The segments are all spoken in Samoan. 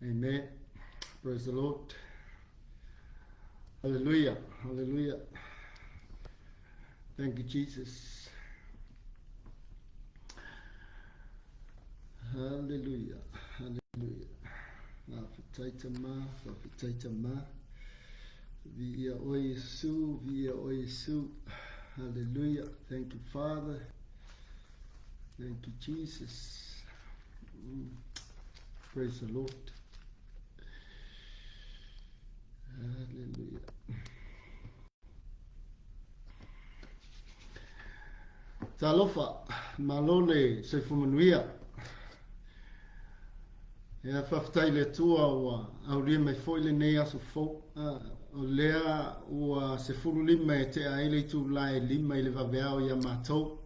Amen. Praise the Lord. Hallelujah. Hallelujah. Thank you, Jesus. Hallelujah. Hallelujah. Whawhetai tama, whawhetai tama. Viia oe Yesu, viia oe Yesu. Hallelujah. Thank you, Father. Thank you, Jesus. Mm. Praise the Lord. Hallelujah. Talofa, malo le soifua manuia. Ia faafetai i le Atua ua aulia mai foi lenei aso fou. O lea ua 15 e tea ai le itula e 5 i le vaveao ia matou.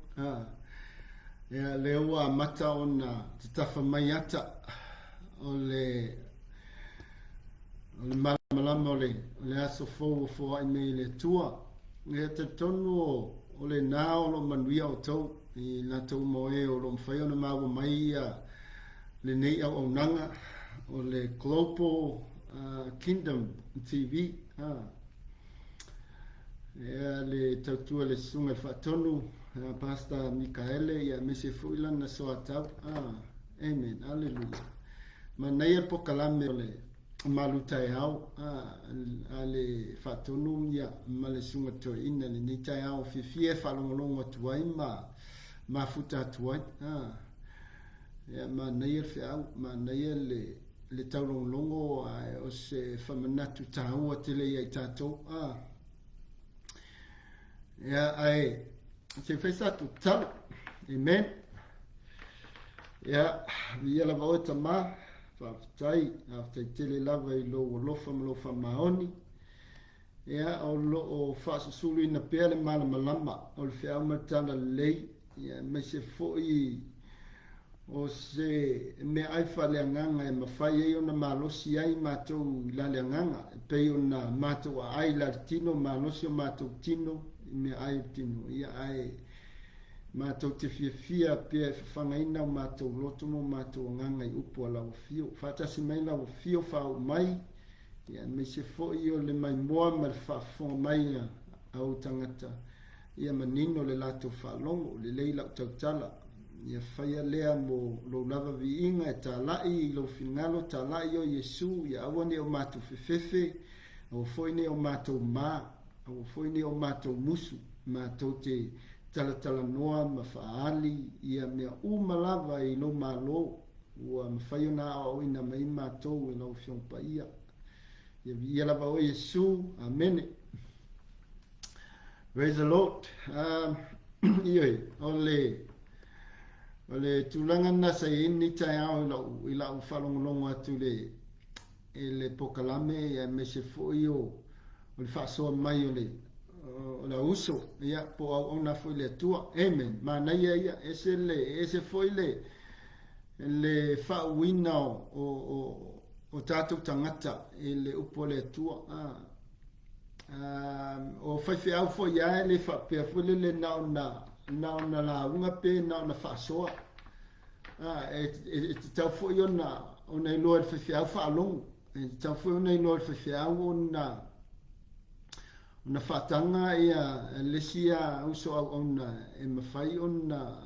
Ia lea ua amata ona tatafa mai ata o le o le malamalama o le, o le aso fou ua foai mai e le Atua. Ia talitonu o, o lena o lo o manuia outou i latou uma o e o lo o mafai ona maua mai ia lenei auaunaga o le Global uh, Kingdom TV. Uh, ia le tautua le susuga i le faatonu uh, Pastor Mikaele ia aemaise foi lana soatau. Uh, amen. Hallelujah. Manaia le pokalame o le malu taeao a le faatonu ia ma le susuga toeaina lenei taeao fiafia e faalogologo atu ai ma mafuta atu ai. Ah. Ia, manaia le feau, manaia le, le taulogologo ae o se faamanatu taua tele ia i tatou. Ah. Ia, ae se i fai sa tatalo. Amen. Ia, viia lava oe Tama, faafetai, faafetai tele lava i lou alofa ma lou faamaoni. Ia, o lo o faasusuluina pea le malamalama o le feau ma le talalelei, ia, aemaise foi o se meaai faaleagaga e mafai ai ona malosi ai matou i la le agaga, e pei ona matou aai i la le tino, malosi o matou tino i meaai o le tino, ia, ae matou te fiafia pea e fafagaina o matou loto ma o matou agaga i upu a lau Afio. Faatasi mai lau Afio, faauu mai, Ia, aemaise foi o le maimoa ma le faafofoga mai a ou tagata, ia manino le latou faalogo, lelei lau tautala. Ia faia lea mo lou lava viiga e talai i lou finagalo, talai oe Iesu, ia aua ne i o matou fefefe, aua foi ne i o matou ma, aua foi ne i o matou musu, matou te talatalanoa ma faaali ia mea uma lava i lou Malo. Ua mafai ona aoaoina mai matou e lau Afioga Paia. Ia viia lava oe Iesu. Amene. Praise the Lord. Um, ioe, o le, o le tulaga lena sa i ai lenei taeao i lau, i lau faalogologo atu i le, i le pokalame aemaise foi o, o le faasoa mai o le, o le auuso, ia, po o auauna foi le Atua. Amen. Manaia ia, ese le, ese foi le, le faauuina o, o, o, o tatou tagata i le upu a le Atua. Ah. Uh, o faifeau foi ia e le faapea foi lele na ona, na ona lauga pe na ona faasoa. Ah, e, e, e tatau foi ona, ona iloa e le faifeau faalogo. E tatau foi ona iloa e le faifeau ona, ona faataga ia le isi uso auauna e mafai ona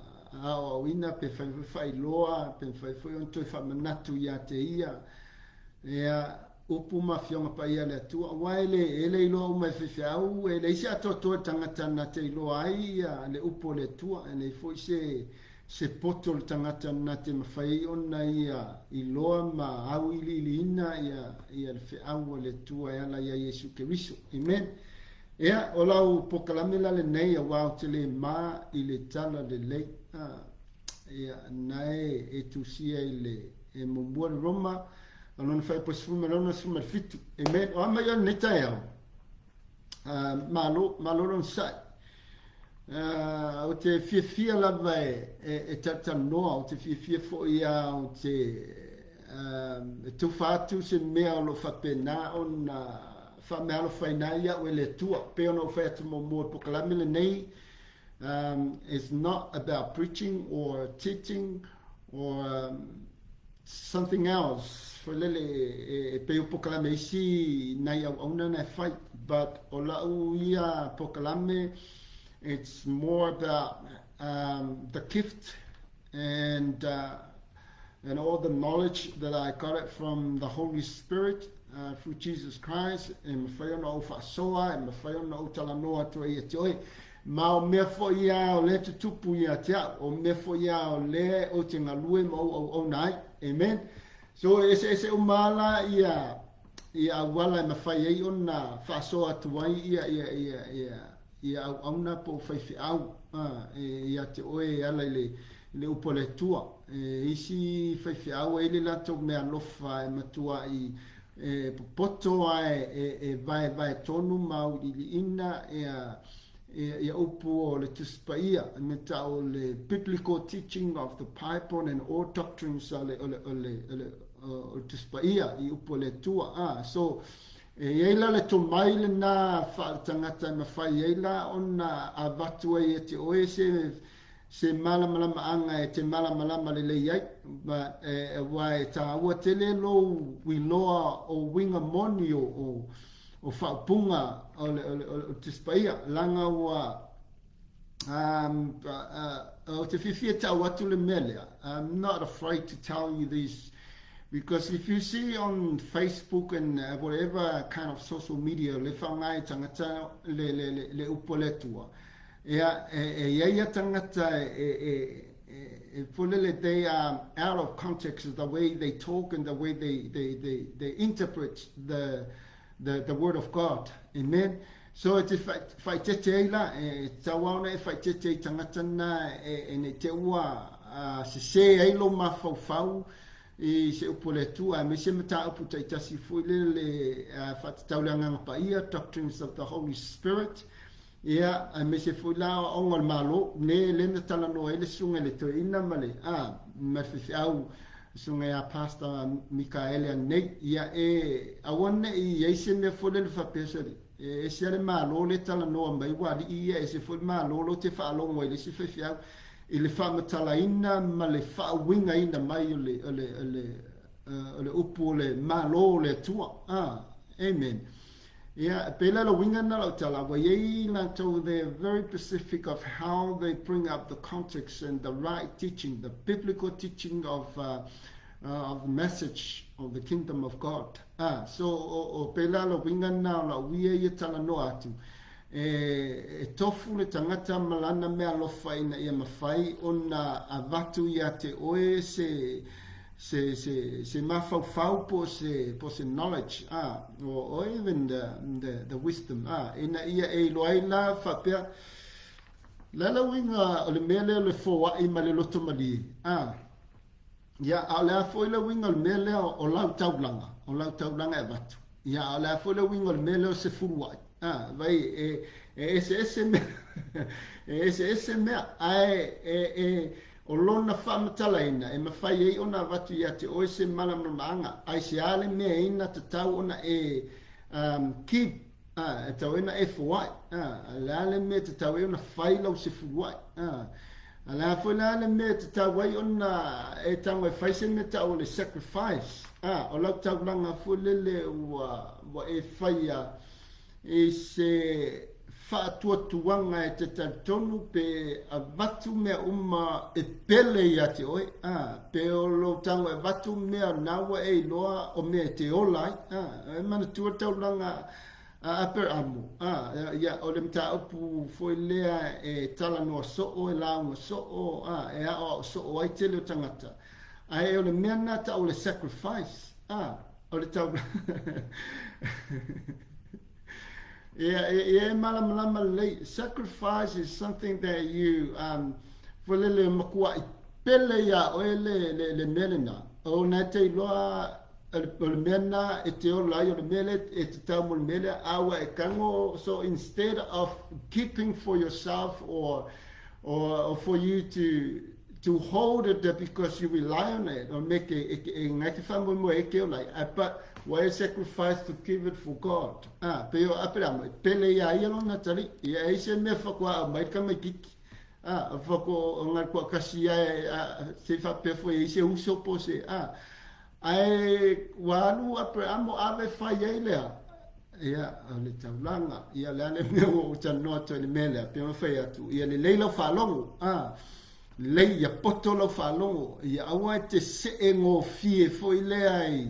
aoaoina pe fai foi faailoa pe mafai foi ona toe faamanatu ia te ia ia upu ma afioga paia a le Atua aua e le, e le iloa uma e faifeau e leai se atoatoa i le tagata na te iloa ai ia le upu a le Atua e leai foi se se poto o le tagata na te mafai ai ona ia iloa ma auiliiliina ia, ia le feau a le Atua e ala iā Iesu Keriso. Amen. Ea, o lau pokalame la lenei auā ou te le ma i le tala lelei. Ah, ia, na e, e tusia i le, e muamua le Roma, a lona fuaiupu e 16 17. Amen. O a mai oe lenei taeao? Uh, malo, malo le onosai. Uh, ou te fiafia lava e, e, e talatalanoa, ou te fiafia foi a ou te uh, e tufa atu se mea o lo o faapena ona faameaalofaina ai au e le Atua. Pei ona ou fai atu muamua i pokalame lenei, um, it's not about preaching or teaching or um, something else. Foi lele e pei o polokalame a isi nai auauna na e fai, but o la'u ia polokalame, it's more about the gift and and all the knowledge that I got it from the Holy Spirit through Jesus Christ, e mafai ona ou faasoa, e mafai ona ou talanoa atu ai ia te oe. Ma o mea foi ia o lea e tutupu ia te au, o mea foi ia o lea ou te galue ma ou auauna ai. Amen. So e eseese uma lava la ia ia auala e mafai ai ona faasoa atu ai ia ia ia ia ia auauna po o faifeau e ia te oe e ala i le i le upu a le Atua. E isi faifeau e i ai le latou meaalofa e matuai e popoto ae e vaevae tonu ma auiliiliina ia ia upu o le Tusi Paia, me tau o le Biblical teaching of the Bible and all doctrines o le o le o le o le o le Tusi Paia i upu a le Atua. A so e i ai la le tomai lena faaletagata e mafai ai la ona avatu ai e te oe se se malamalamaaga e te malamalama lelei ai, ma aua e tāua tele lou iloa o uiga moni o o o faaupuga o le o le o le Tusi Paia, leaga ua um, ou te fiafia e tau atu le mea lea. I'm not afraid to tell you this because if you see on Facebook and whatever kind of social media le whangai tangata le le le, le upu a le Atua, Ia, e i ai ia tangata e, e, e foi they are out of context the way they talk and the way they, they, they, they interpret the, the, the word of God. Amen. So e te whaitete ai la, e tau ao e whaitete ai tangata na e, e nei te ua sese ai lo mafaufau i se upu a le Atua, aemaise mataupu taitasi foi lele faatatau le Agaga Paia, Doctrines of the Holy Spirit. Ia, aemaise foi la aoaoga o le Malo, ne lea na talanoa ai le susuga i le toeaina ma le, a, ma le faifeau, le susuga ia Pastor Mikaele anei. Ia, e aua ne i i ai se mea foi lele faapea, sole, e ese lava le Malo lea e talanoa mai ua alii ia, ese foi le Malo lea ou te faalogo ai i le isi faifeau i le faamatalaina ma le faauigaina mai o le, o le, o le, o le upu o le Malo o le Atua. A, amen. Ia, e pei la le uiga lena o lau tala, ua i ai latou, they are very specific of how they bring up the context and the right teaching, the biblical teaching of, of the message of the kingdom of God. Ah, so, o, o pei la le uiga lena o lau ia ia talanoa atu, e, e tofu le tagata ma lana meaalofa ina ia mafai ona avatu ia te oe se, se, se, se mafaufau po o se, po o se knowledge, a, or, or even the, the, the wisdom, a, ina ia e iloa ai la faapea, le ala uiga o le mea lea o le foai ma le loto malie, a, ia, a o le a foi le uiga o le mea lea o lau taulaga, o lau taulaga e avatu. Ia, a o le a foi le uiga o le mea lea o se fuluai, a, vai, e, e eseese mea, e eseese mea, ae e, e, O lona faamatalaina, e mafai ai ona avatu ia te oe se malamalamaaga, aisea le mea ina tatau ona e um, keep, uh, e tatau ai ona e foai, uh, le a le mea e tatau ai ona fai lau sefuluai, uh, a le a foi la le mea e tatau ai ona e tago e fai se mea tau o le sacrifice, uh, o lau taulaga foi lele ua, ua e faia I se faatuatuaga e te talitonu pe avatu mea uma e pele ia te oe, ā, pe o lou tago e avatu mea na ua e iloa o mea e te ola ai, ā, e manatua le taulaga a Aperamo, ā, ia, o le mataupu foi lea e talanoa soo, e lauga soo, ā, e aoao soo ai tele o tagata, ae o le mea na tau o le sacrifice, ā, O le tau... Ia, ia e malamalama lelei. Sacrifice is something that you, um, foi lele matuaʻi pele iā oe le, le, le mea lena. O na e te iloa o le, o le mea na e te ola ai, o le mea lea e te tau mo le mea lea, a ua e tago, so instead of keeping for yourself or, or, or for you to, to hold it because you rely on it or make e, e, e ngai te whamoemoe e ke ola ai, but why sacrifice to give it for God? Ah, pe o Aperamo, e pele ia ia lona tali, ia e se mea whakoa au mai ka mai kiki. Ah, whako o ngai kua kasi ia e, ah, se whapea foi e se uso po se, ah. Ae ua alu Aperamo ave fai ai lea, ia, o le taulaga, ia, le a le mea ua ou talanoa atu ai i le mea lea, pei ona fai atu, ia lelei lau faalogo, a, lelei, ia poto lau faalogo, ia aua e te see gofie foi lea i,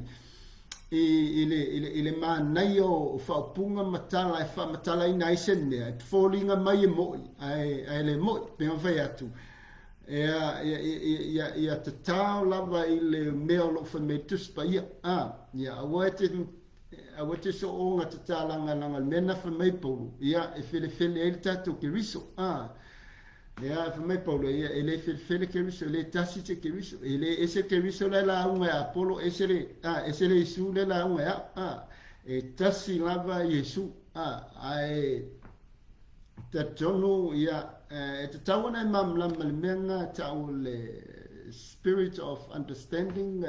i, i, le, i, le, i le manaia o faaupuga ma tala e faamatalaina ai se mea, e foliga mai e mo'i, ae, ae le mo'i, pei ona fai atu, Ia, ia, ia, ia, ia tatao lava i le mea o lo o fai mai le Tusi Paia. A, ia, aua e te, aua e te soonga tatalaga leaga le mea na fai mai Paulo, ia, e felefele ai le tatou Keriso. A, ia, fai mai Paulo, ia, e le felefele Keriso, e le tasi se Keriso, e le ese Keriso la e lauga e Apolo, ese le, a, ese le Iesu le lauga e au. A, e tasi lava Iesu. A, ae, Talitonu, ia, e tatau ona e malamalama i le mea lena e tau o le spirit of understanding,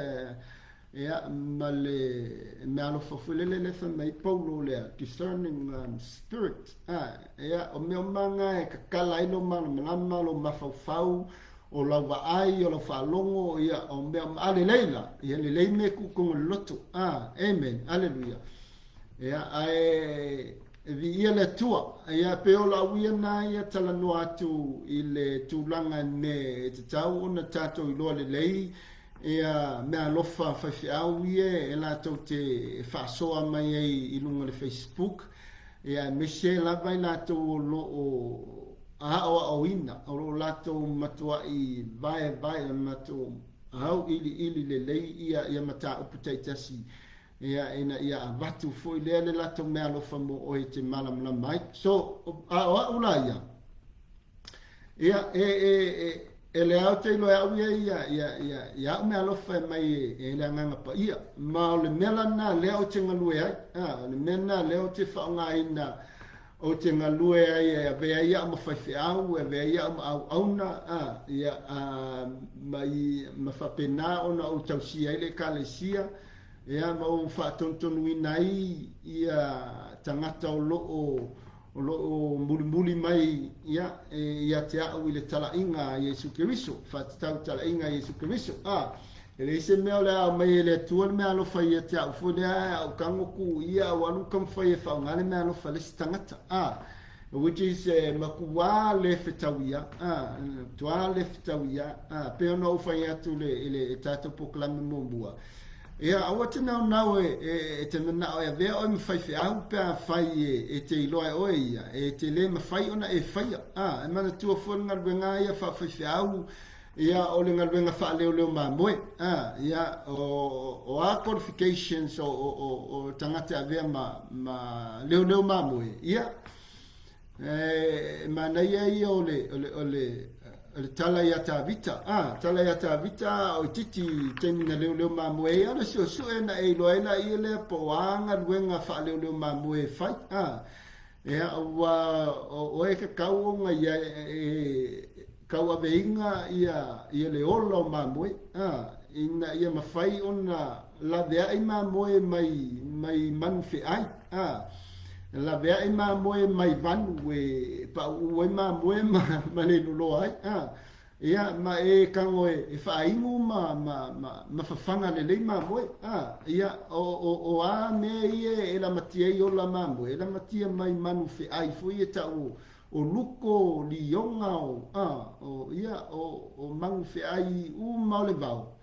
ia, ma le meaalofa foi lele lea e fai mai ai Paulo lea, discerning spirit. Ia, o mea uma na e tatala ai lou malamalama, lou mafaufau, o lau vaai, o lau faalogo, ia, o mea uma, a lelei la, ia lelei mea e tuu i totonu o le loto. Amen, aleluia. Ia, ae e viia le Atua. Ia, pei o lau ia na ia talanoa atu i le tulaga me e tatau ona tatou iloa lelei ia meaalofa faifeau ia e latou te faasoa mai ai i luga o le Facebook, ia aemaise lava i latou o lo o aoaoina, o lo o latou matuai vaevae, matou auiliili lelei ia ia mataupu taitasi Ia, ina ia avatu foi lea le latou meaalofa mo oe e te malamalama ai. So, a o au la ia, ia, e, e, e, e le ao te iloa e au ia ia, ia, ia, ia au meaalofa e mai e, e le Agaga Paia. Ma o le mea la lena lea ou te galue ai. A, o le mea lena lea ou te faaaogaina, ou te galue ai e avea ai au ma faifeau, e avea ai au ma auauna, a, ia, a, ma, i, ma faapena ona ou tausia ai le Ekalesia, Ia, ma ou faatonutonuina ai ia tagata o lo o o lo o mulimuli mai ia e, ia te au i le talaiga a Iesu Keriso, faatatau talaiga a Iesu Keriso. A, e leai se mea o le a aumai e le Atua le meaalofa ia te au foi lea, a ou tago tuu ia au alu taumafai e faaaoga le meaalofa a le isi tagata. A, which is e matuā le fetauia, a, matuā le fetauia, a, pei ona ou fai atu le, i le tatou polokalame muamua, Ia, aua te naunau e, e, e te manao e avea oe ma faifeau pe afai e, e te iloa e oe ia, e te le mafai ona e faia. A, e manatua foi le galuega ia faafaifeau, ia, o le galuega faaleoleo mamoe. A, ia, o, o a qualifications o, o, o, o tagata e avea ma, ma leoleo mamoe, ia, E manaia ia o le, o le, o le, o le tala iā Tavita. A, tala iā Tavita a o itiiti i taimi na leoleo mamoe ai, a o le suesue na e iloa ai laia lea po o a galuega faaleoleo mamoe e fai. A, ia, ua o oe e tatau ona ia e tauaveina ia, ia le ola o mamoe, a, ina ia mafai ona laveai mamoe mai, mai manu feai. A, laveai mamoe mai vanu e paʻuʻu ai mamoe ma, ma le loloa ai. A, ia, ma e tago e, e faainu ma, ma, ma, ma fafaga lelei mamoe. A, ia, o, o, o a mea ia e lamatia ai ola mamoe, e lamatia mai manu feai foi e taʻu o luko, o lioga, o, a, o, ia, o, o manu feai uma o le vao.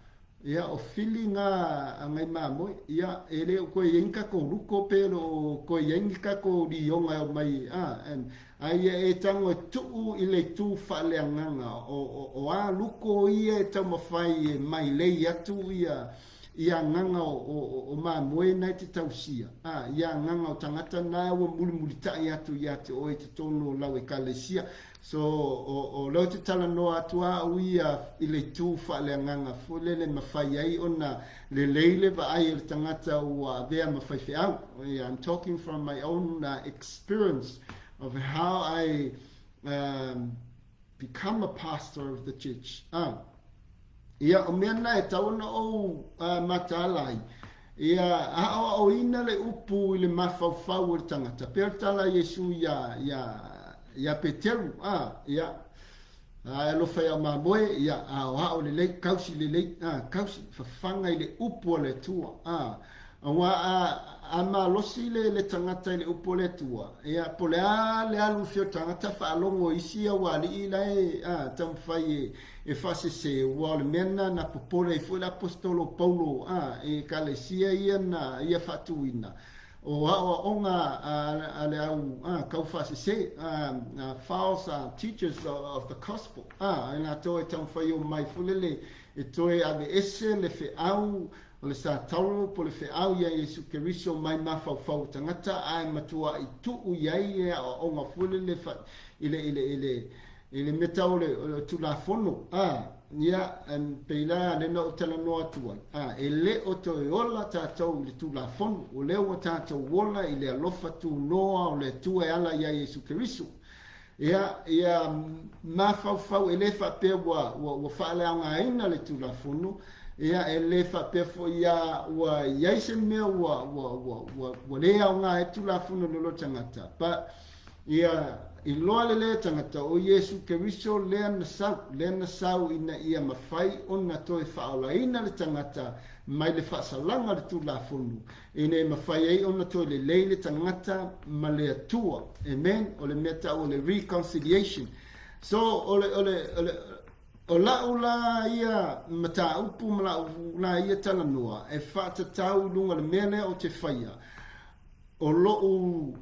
Ia, o fili na a nai mamoe, ia, e le o toe i ai ni tatou luko pe le o toe i ai ni tatou lioga e omai, a, and, a ia e tago e tuu i le itu faaleagaga, o, o, o a luko ia e taumafai e mailei atu ia, ia agaga o, o, o mamoe na e te tausia, a, ia agaga o tagata na ua mulimulitai atu ia te oe i totonu o lau ekalesia. So, o, o lea ou te talanoa atu lava au ia i le itu faaleagaga foi lele e mafai ai ona lelei le vaai o le tagata ua avea ma faifeau. Yeah, I'm talking from my own experience of how I become a pastor of the church. Ah. Ia, o mea na e tau ona ou mataala ai, ia aʻoaʻoina le upu i le mafaufau o le tagata. Pei o le tala a Iesu iā, iā, iā Peteru, a, ia, A e alofa iā mamoe, ia, aoao lelei, kausi lelei, a, kausi, fafaga i le upu a le Atua, a. Aua a, a malosi le, le tagata i le upu a le Atua, ia, po o le a le alu i fea o le tagata faalogo i isi aualii la e, a, taumafai e, e faasese, aua o le mea lena na popole ai foi le Aposetolo o Paulo, a, i Ekalesia ia na ia faatuina, O aoaoga a le au taufaasese, false teachers of the gospel, i latou e taumafai e omai foi lele e toe aveese le feau o le sa taulo po o le feau ia Iesu Keriso mai mafaufau o tagata, ae matuai tuu i ai le aoaoga foi lele i le, i le, i le, I le mea tau o le Tulafono, a, ia, pei la lea na ou talanoa atu ai, a, e le o toe ola tatou i le Tulafono, o lea ua tatou ola i le alofa tunoa o le Atua e ala iā Iesu Keriso. Ia, ia mafaufau, e le faapea ua, ua, ua faaleaogaina le Tulafono, ia, e le faapea foi ia ua i ai se mea ua, ua, ua, ua, ua le aoga ai le Tulafono i le loto tagata, but, Ia iloa lelei e tagata o Iesu Keriso lea na sau, lea na sau ina ia mafai ona toe faaolaina le tagata mai le faasalaga o le Tulafono, ina ia mafai ai ona toe lelei le tagata ma le Atua. Amen. O le mea taua o le reconciliation. So, o le, o le, o le, o la'u la ia mataupu ma la'u la ia talanoa e faatatau i luga o le mea lea ou te faia, o lo'u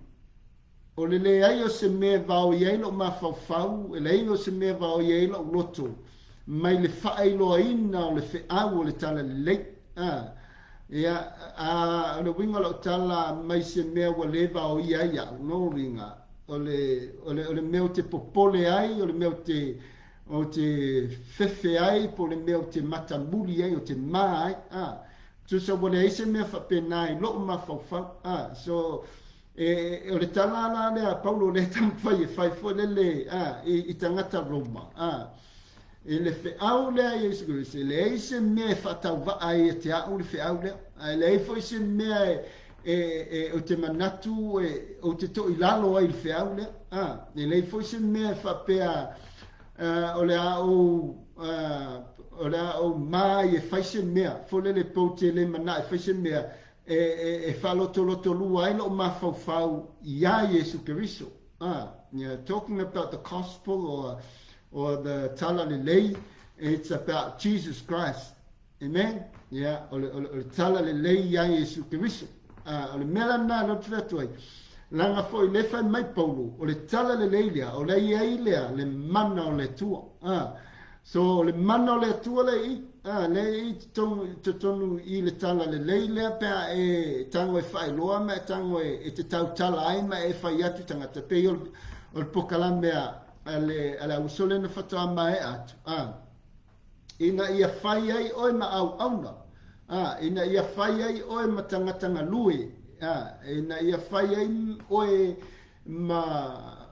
O le leai o se mea e vaoi ai lou mafaufau, e leai o se mea e vaoi ai lou loto, mai le faailoaina o le feau o le Talalelei. A, ia, a, o le uiga o lau tala mai se mea ua le vaoia ai au, no uiga, o le, o le, o le mea ou te popole ai, o le mea ou te, ou te fefe ai, po o le mea ou te matamuli ai, ou te mā ai, a, tusa ua leai se mea faapena i lou mafaufau, a, so, E, o le tala la lea a Paulo lea e taumafai e fai foi lele a, i, i tagata Roma, a, i le feau lea i Iesu Keriso, e leai se mea e faatauvaa ai ia te au le feau lea, ae leai foi se mea e, e, e, ou te manatu e, ou te toilalo ai i le feau lea, a, e leai foi se mea e faapea o le a ou o le a ou mā ai e fai se mea, foi lele pou te le manaʻo e fai se mea, e, e, e faalotolotolua ai lou mafaufau iā Iesu Keriso. Ah, yeah, talking about the gospel or, or the Talalelei, it's about Jesus Christ. Amen? Yeah, o le, o le, o le Talalelei iā Iesu Keriso. Ah, o le mea la lena lea ou te fai atu ai, leaga foi lea e fai mai Paulo, o le Talalelei lea, o lea e i ai lea le mana o le Atua. Ah, So, o le mana o le Atua lea i i, a, lea e i totonu, totonu i le Talalelei lea pe a e tago e faailoa ma e tago e, e te tautala ai ma e fai atu i tagata, pei o le, o le pokalame a, a le, a le auuso lea na faatoa maea atu, a, ina ia fai ai oe ma auauna, a, ina ia fai ai oe ma tagata galue, a, ina ia fai ai oe ma,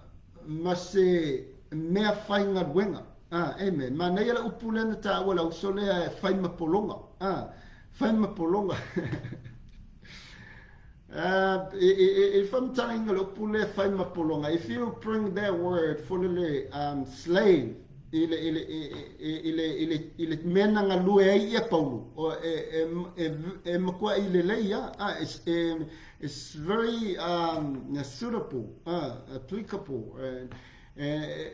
ma se mea faigaluega. A, amen. Manaia le upu lea na taua le auso lea e fai ma pologa. A, fai ma pologa. I faamatalaina le upu lea fai ma pologa. If you bring that word for le slave i le, i le, i le, i le, i le mea na galue ai ia Paulo, o, e, e, e, e matuai lelei lava. A, e, e, It's very suitable, applicable,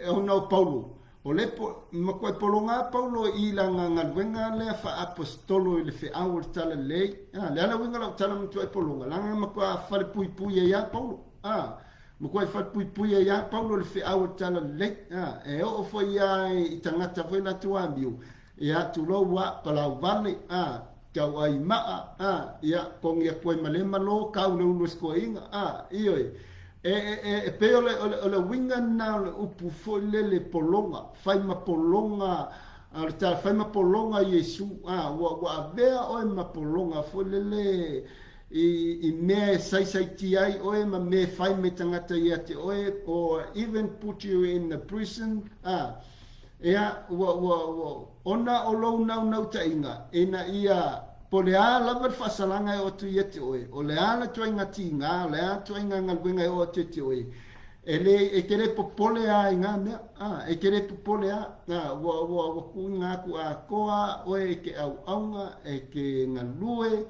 ona o Paulo, o lea po, matuai pologa a Paulo i lana galuega lea faa-aposetolo i le feau o le Talalelei. A, le a le uiga o lau tala matuai pologa? Leaga matua falepuipui ai lava Paulo. A, matuai falepuipui ai lava Paulo i le feau o le Talalelei. A, e oo foi lava i tagata foi latou amio, Ia, tulou a, palau vale, a, tauai maa, a, ia, kogi atu ai ma lea malo, kau le ulu e se toeaina, a, ioe. E, e, e, e pei o le, o le, o le uiga lena o le upu foi lele pologa, fai ma pologa, o le tala, fai ma pologa Iesu, a, ua, ua avea oe ma pologa foi lele i, i mea e saisaitia ai oe ma mea e fai mai tagata ia te oe, or even put you in the prison, a, Ia, ua, ua, ua, ona o lou naunautaiga, ina ia, po o le a lava le faasalaga e oo atu ia te oe, o le a le ituaiga tiga, o le a le ituaiga galuega e oo atu ia te oe, E le, e te le popole a i ngā mea, a, e te le popole a, a, ua, ua, ua kuuina atu atoa oe e te auauna, e te galue,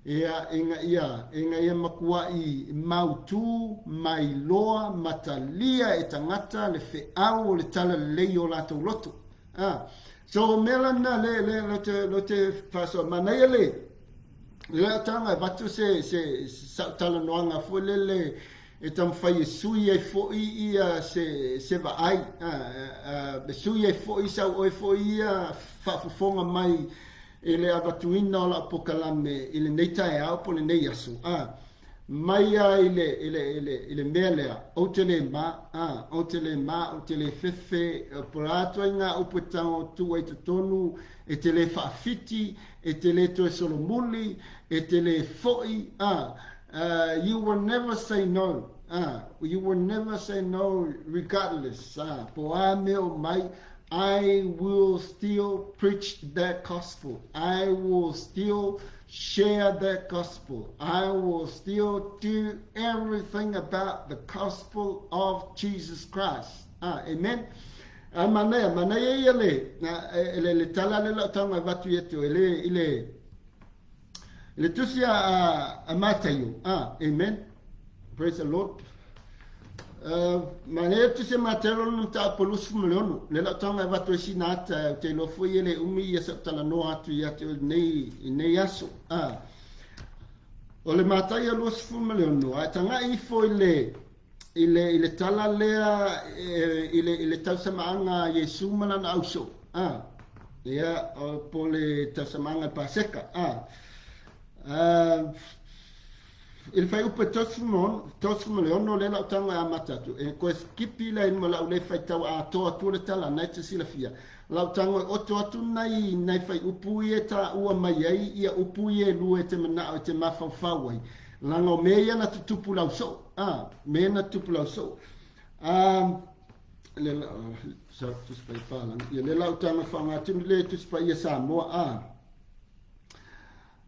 ia, ina ia, ina ia matuai mautū, mailoa, matalia e tagata le feau o le talalelei o latou loto. A, so o mea la na le, le, le te, le te faasoa, manaia le, le taga e avatu se, se, sau talanoaga foi lele e taumafai e sui ai foi ia se, se vaai, e sui ai foi sau oe foi ia faafofoga mai i le avatuina o lau polokalame i lenei taeao po o lenei aso, mai lava i le, i le, i le, i le mea lea, ou te le ma, ou te le ma, ou te le fefe, po o le a ituaiga upu e tago tuu ai i totonu, e te le faafiti, e te le toe solomuli, e te le foi, you will never say no, you will never say no regardless, po o a mea o mai, I will still preach that gospel, I will still share that gospel, I will still do everything about the gospel of Jesus Christ. Amen. A manaia, manaia ia le, le, le tala le lau taga e avatu ia te oe, le, i le, i le tusi a, a, a Mataio. Amen. Praise the Lord. Manaia le tusi a Mataio lona mataupu e 26, le lau taga e avatu ai sina ata, ou te iloa foi e le umi ia sa ou talanoa atu ia te oe i lenei, i lenei aso. O le Mataio 26, a e taga'i ifo i le, i le, i le tala lea i le, i le tausamaaga a Iesu ma lana ausoo, a, ia, o, po o le tausamaaga i le Paseka, a, a, i le fuaiupu e 36 lea lau tago e amata atu, e toe skipi lea i luma o le au le faitau atoa atua le tala, na e te silafia, lau tago e oto atu nai, nai fuaiupu ia e taua mai ai ia upu ia e lua e te manao e te mafaufau ai, Leaga o mea ia na tutupu lausoo, a, mea na tutupu lausoo. A, le la, sa Tusi Paia Palangi, ia le la utaga faaaoga le Tusi Paia Samoa, a.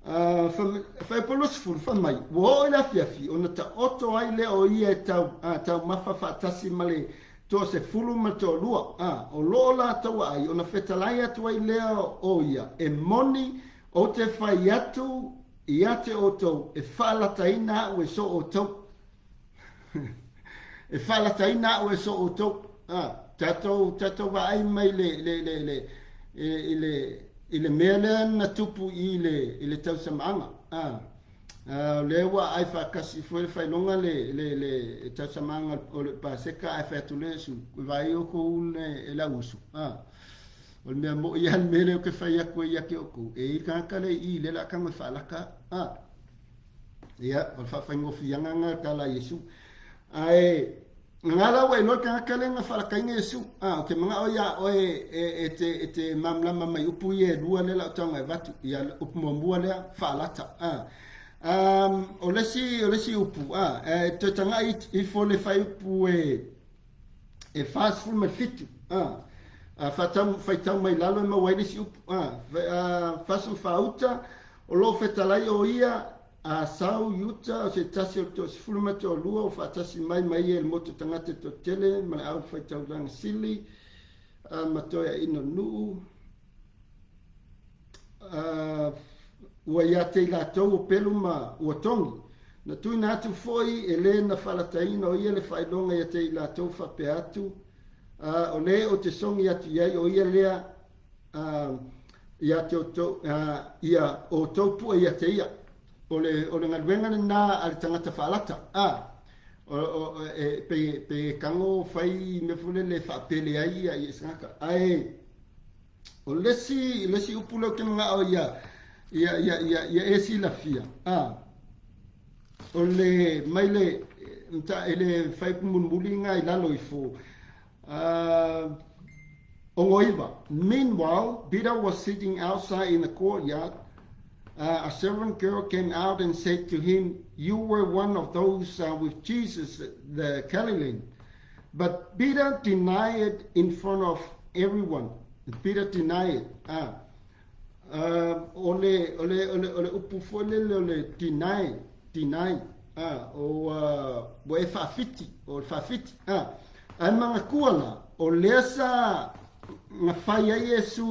A, fuaiupu 20, fai mai, ua oo i le afiafi, ona taoto ai lea o ia e tau, a, taumafa faatasi ma le toasefulu ma le toalua, a, o lo o latou aai, ona fetalai atu ai lea o ia, e moni, ou te fai atu Ia te outou e faalataina a'u e so outou. E faalataina a'u e so outou. A, tatou, tatou vaai mai le, le, le, le, i le, i le mea lea na tupu i le, i le tausamaaga. A, a, o lea ua aai faatasi foi le faailoga le, le, le tausamaaga o le Paseka ae fai atu le Iesu, e vaai outou le, e le au uso. A, O le mea moʻi lava le mea lea ou te fai atu ai ia te outou, e i ai le tagata lea i i, lea o le a tago e faalata. A, ia, o le faafaigofieaga lena o le tala a Iesu. Ae, na la ua iloa le tagata lea na faalataina Iesu. A, ou te manao iā oe e, e, te, e te malamalama mai upu ia e lua lea o le a ou tago e avatu. Ia, upu muamua lea, faalata. A, um, o le isi, o le isi upu, a, e toe tagai ifo le fuaiupu e, e 47, a, a faatau, faitau mai lalo e maua ai le isi upu, a, a, 44 uta, o lo o fetalai o ia a sau i uta o se tasi o le toasefulu ma toalua o faatasi mai ma ia i le motu tagata e toatele ma le au faitaulaga sili, a, ma toeaina nuu, ua ia te i latou o pelu ma ua togi. Na tuuina atu foi e le na faalataina o ia le faailoga ia te i latou faapea atu, o le ou te sogi atu i ai o ia lea ia te outou, ia outou pue ia te ia. O le, o le galuega lena a le tagata faalata. O, o, e, pe, pe tago fai mea foi lele e faapele ai ia, ia se tagata. Ae, O le isi, le isi upu lea ou te manao ia, ia, ia, ia, ia e silafia, a, o le, mai le, mta, e le fuaiupu mulimuli lena i lalo ifo, a, 69. Meanwhile, Peter was sitting outside in the courtyard. A servant girl came out and said to him, You were one of those with Jesus, the Galilean. But Peter denied it in front of everyone. Peter denied it. Ah. O le, o le, o le, o le upu foi lele o le deny, deny. A, ua, ua e faafiti, o le faafiti. A, ae manatua la, o lea sa na fai ai Iesu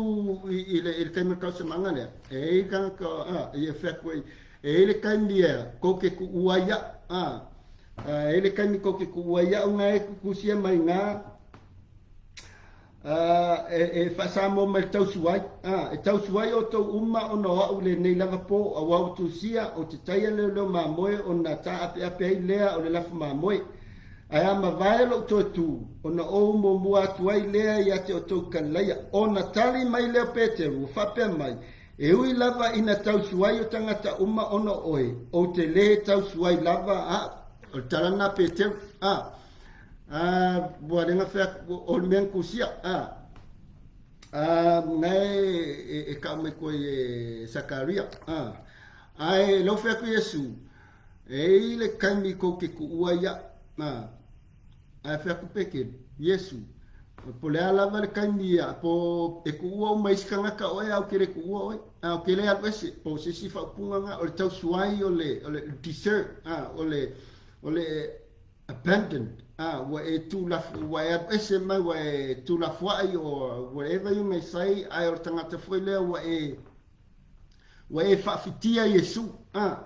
i, i le, i le taimi o le tausamaga lea, e i ai tagata, a, ia fai atu ai, e i ai le taimi e tou te tuua ai au, a, a, e i ai le taimi tou te tuua ai au na e tutusia mai na, a, e, e faasamoa mai le tausuai, a, e tausuai outou uma ona o au i lenei lava po, auā ua tusia, ou te taia le leoleo mamoe ona taapeape ai lea o le lafo mamoe. Ae a mavae lou toe tu, ona ou muamua atu ai lea ia te outou i Kalilaia. Ona tali mai lea o Peteru, ua faapea mai, E ui lava ina tausuai o tagata uma ona o oe, ou te lē tausuai lava au. O le tala lena a Peteru. A, a, ua le gafea, o le mea na tusia. A, a, na e, e, e kau mai koe e Sakaria. A, ae lau fai atu Iesu, E i le taimi kou te kuua ia, a, ae fai atu Peteru, Iesu, po le a lava le taimi ia, po e kuua uma isi tagata oe, a ou te le kuua oe, a ou te le alu ese, po o se isi faaupuga na, o le tausuai o le, o le desert, a, o le, o le abandoned, a, ua e tūlafu, ua e alu ese mai, ua e tūlafuai, or whatever you may say, ae o le tagata foi lea ua e, Ua e faafitia Iesu. A.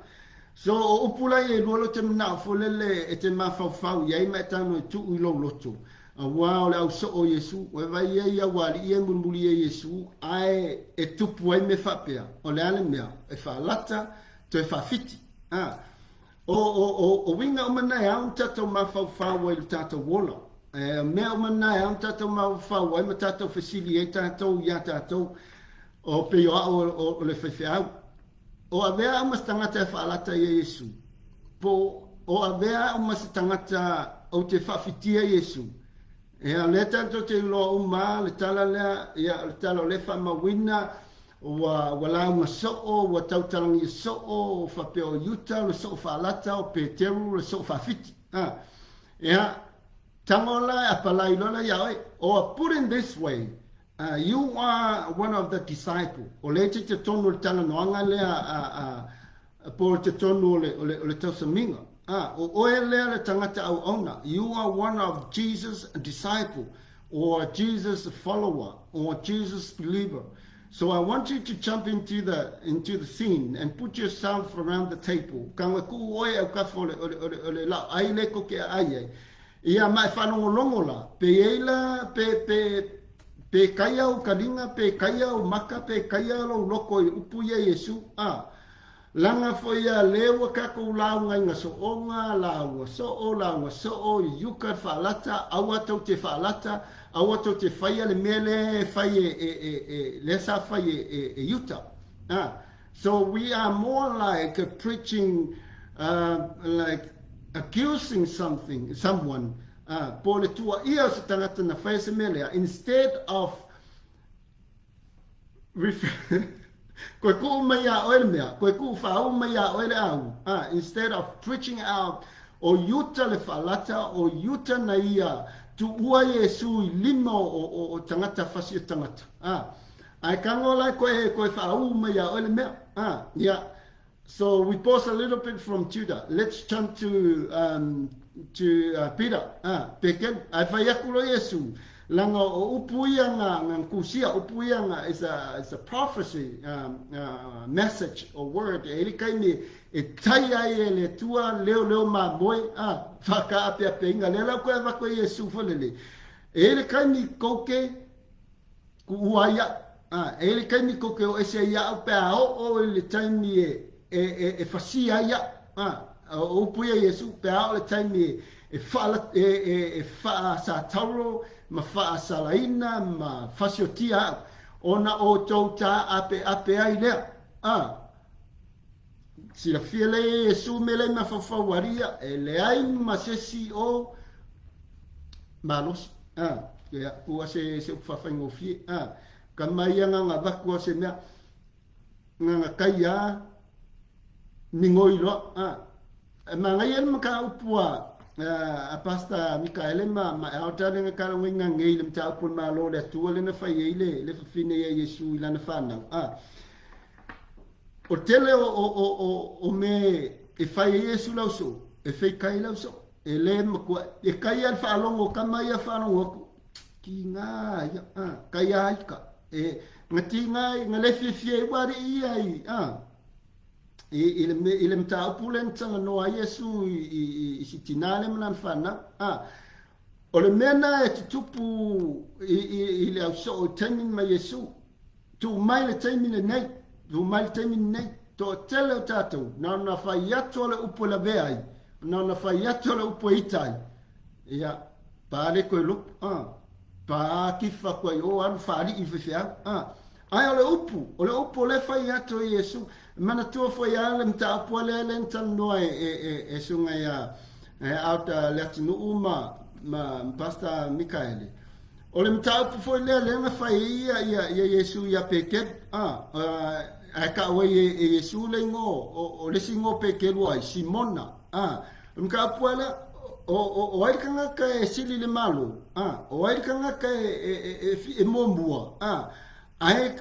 So, o upu la ia e lua lou te manao foi lele e te mafaufau i ai ma e tago e tuu i lou loto, auā o le au soo o Iesu, ua e vaai ai au alii ia e mulimuli ia Iesu, ae e tupu ai mea faapea, o le a le mea, e faalata, toe faafiti. A. O, o, o, o uiga uma na e ao ona tatou mafaufau ai i lo tatou ola. E, o mea uma na e ao ona tatou mafaufau ai ma tatou fesili ai tatou iā tatou, O pei o au o, o le faifeau. O avea au ma se tagata e faalata ia Iesu? Po o avea au ma se tagata ou te faafitia Iesu? Ia, o lea tatou te iloa uma le tala lea, ia, o le tala o lea e faamauina, ua, ua lauga soo, ua tautalagia soo, faapea o Iuta o le soo faalata, o Peteru o le soo faafiti. Ah, ia, tago la e apalai loa la ia oe. Or put in this way, You are one of the disciple. O lea e te totonu o le talanoaga lea a, a, po o totonu o le, o le, o le tausamiga. A, o oe lea le tagata auauna. You are one of Jesus disciple or Jesus follower or Jesus believer. So I want you to jump into the, into the scene and put yourself around the table. Ka ngoe kuu oe au kafa o le, o le, o le, o le lao ai le ko ke a ai ai. Ia ma e faalogologo la, pe i ai la, pe, pe, pe kaia ou kaliga, pe kaia ou maka, pe kaia lou loko i upu ia Iesu, a, laga foi ia le ua kakou lauga i ga soʻoga, lauga soʻo, lauga soʻo, i uka le faalata, aua tou te faalata, aua tou te faia le mea lea e fai e, e, e, e, lea sa fai e, e, e Iuta. A, So we are more like preaching uh, like accusing something, someone, uh, po le tuaia o se tagata na whaia se mea lea, instead of koe kuu mai a oe le mea, koe kuu whaau mai a oe le au, instead of preaching out o Iuta le whaalata, o Iuta na ia tuua Iesu i lima o, o, o tagata fasi o tagata. Ae kago la koe koe whaaū mai a oe le mea. Ah, yeah. So we pause a little bit from Judah. Let's jump to um, to uh, Peter. Ah, Pekeru. Ae whai aku lo Iesu. Langa o upu ia nga, nga kusia, upu ia nga is a, is a prophecy um, uh, message or word. E ili kaimi e tai ai e le tua leo leo ma moe. Ah, whaka ape ape inga. Lea lau koe avako Iesu whalele. E ili kaimi kouke Kuʻu ai aʻu, a, e i le taimi kou ke o ese ai iaʻu pe a oo i le taimi e, e, e, e fasia ai aʻu, a, o upu ia Iesu, pe a oo le taimi e, e faala, e, e, e faasatauro ma faasalaina ma fasiotia aʻu, ona outou tāʻapeʻape ai lea, a, silafia lea e Iesu me lei mafaufau alia, e leai ma se isi o malosi. A, ia, kua se, se upu whawhaingofie. A, ka mai ia ngā ngā vaku o se mea, ngā ngā kai a, mingoi loa. A, e mangai ana ma ka upu a, a, a Pastor Mikaele ma, ma e aotea le ngā kala ngoi ngā ngei le mta upu le malo le atua le na whai ei le, le whawhine ia Iesu i lana whanau. A, o tele o, o, o, o, o me e fai ai Iesu le ausoo, e feikai le ausoo. E le matua, e kai a le faalogo o tama ia faalogo atu, tiga ia, a, kai a ika. E, na tiga ai, na le fiafia ai ua alii ia i, a, i, i le, i le mataupu lea na talanoa ai Iesu i, i, i, i si tinā lea ma lana fanau. A, o le mea na e tutupu i, i, i le ausoo i taimi ma Iesu, Tuu mai le taimi lenei, tuu mai le taimi lenei, toatele o tatou, na ona fai atu o le upu e lavea ai, na ona fai atu o le upu e ita ai, ia, pa le koe lopu, a, pa kifa koe o alu faalii i faifeau, a. Ae o le upu, o le upu o lea fai atu e Iesu, manatua foi a le mataupu a lea lea na talanoa e, e, e, e suga ia e Alta Leatinuu ma, ma Pastor Mikaele. O le mataupu foi lea lea na fai ai ia, ia, ia Iesu iā Peteru, a, ae tau ai e, e Iesu le igoa o, o le isi igoa o Peteru ai, Simona, a. O le mataupu lava lea, o, o, o ai le tagata e sili i le Malo, a, o ai le tagata e, e, e, e, e muamua, a, ae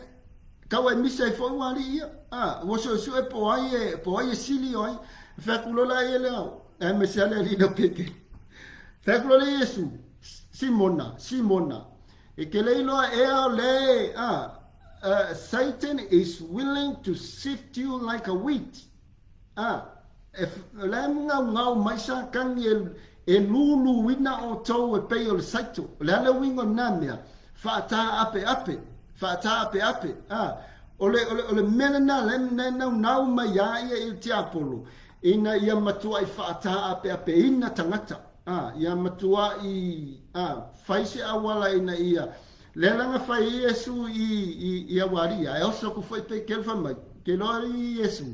tau ai misa ai foi ua alii ia, a, ua suesue po o ai e, po o ai e sili o ai. Fai atu loa la ia lea, aemaise lava le alii lea o Peteru. Fai atu loa lea Iesu, Simona, Simona, e te le iloa ea o le, a, Satan is willing to sift you like a wheat. A, e, o le gaugau mai Satani e, e luluina outou e pei o le saito. O le a le uiga o lena mea? Faataapeape, faataapeape. A, o le, o le, o le mea lena lea e naunau mai a ia i le tiapolo, ina ia matuai faataapeapeina tagata. A, ia matuai, a, fai se auala ina ia, lea la na fai ai Iesu i, i, i aualii, ae oso atu foi Peteru fai mai, Ke loa i Iesu,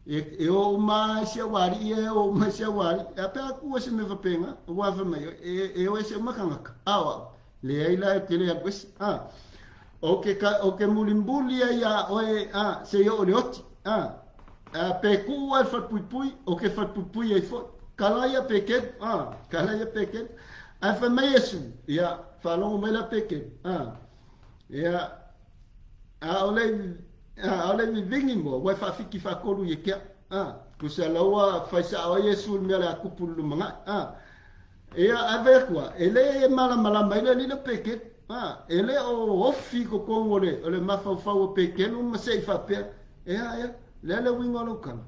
e, e o uma ai si aualii ia, e o uma ai si aualii. A pea aku ua se mea faapena, aua fai mai, e, e o ese uma tagata, a o au, leai la e tele alu ese. A, o ke, ka, o ke mulimuli ai iā oe, a, seia oo i le oti, a, a, pe kuu ai le falepuipui, o ke falepuipui ai foi. Kala ia Peteru, a, kala ia Peteru. Ae fai mai Iesu, ia, faalogo mai la Peteru, a, ia, ʻaʻole, ʻaʻole vivigi mua, ua e faafiki faatolu ia te au. A, tusa la ua fai saʻo ai Iesu i le mea o le a tupu i le lumanai. A, Ia, ae fai atu a, e le malamalama ai le alii lea o Peteru. A, e le o ofi i totonu o le, o le mafaufau o Peteru ma se i faapea, Ea, ea, le a le uiga o lau tala?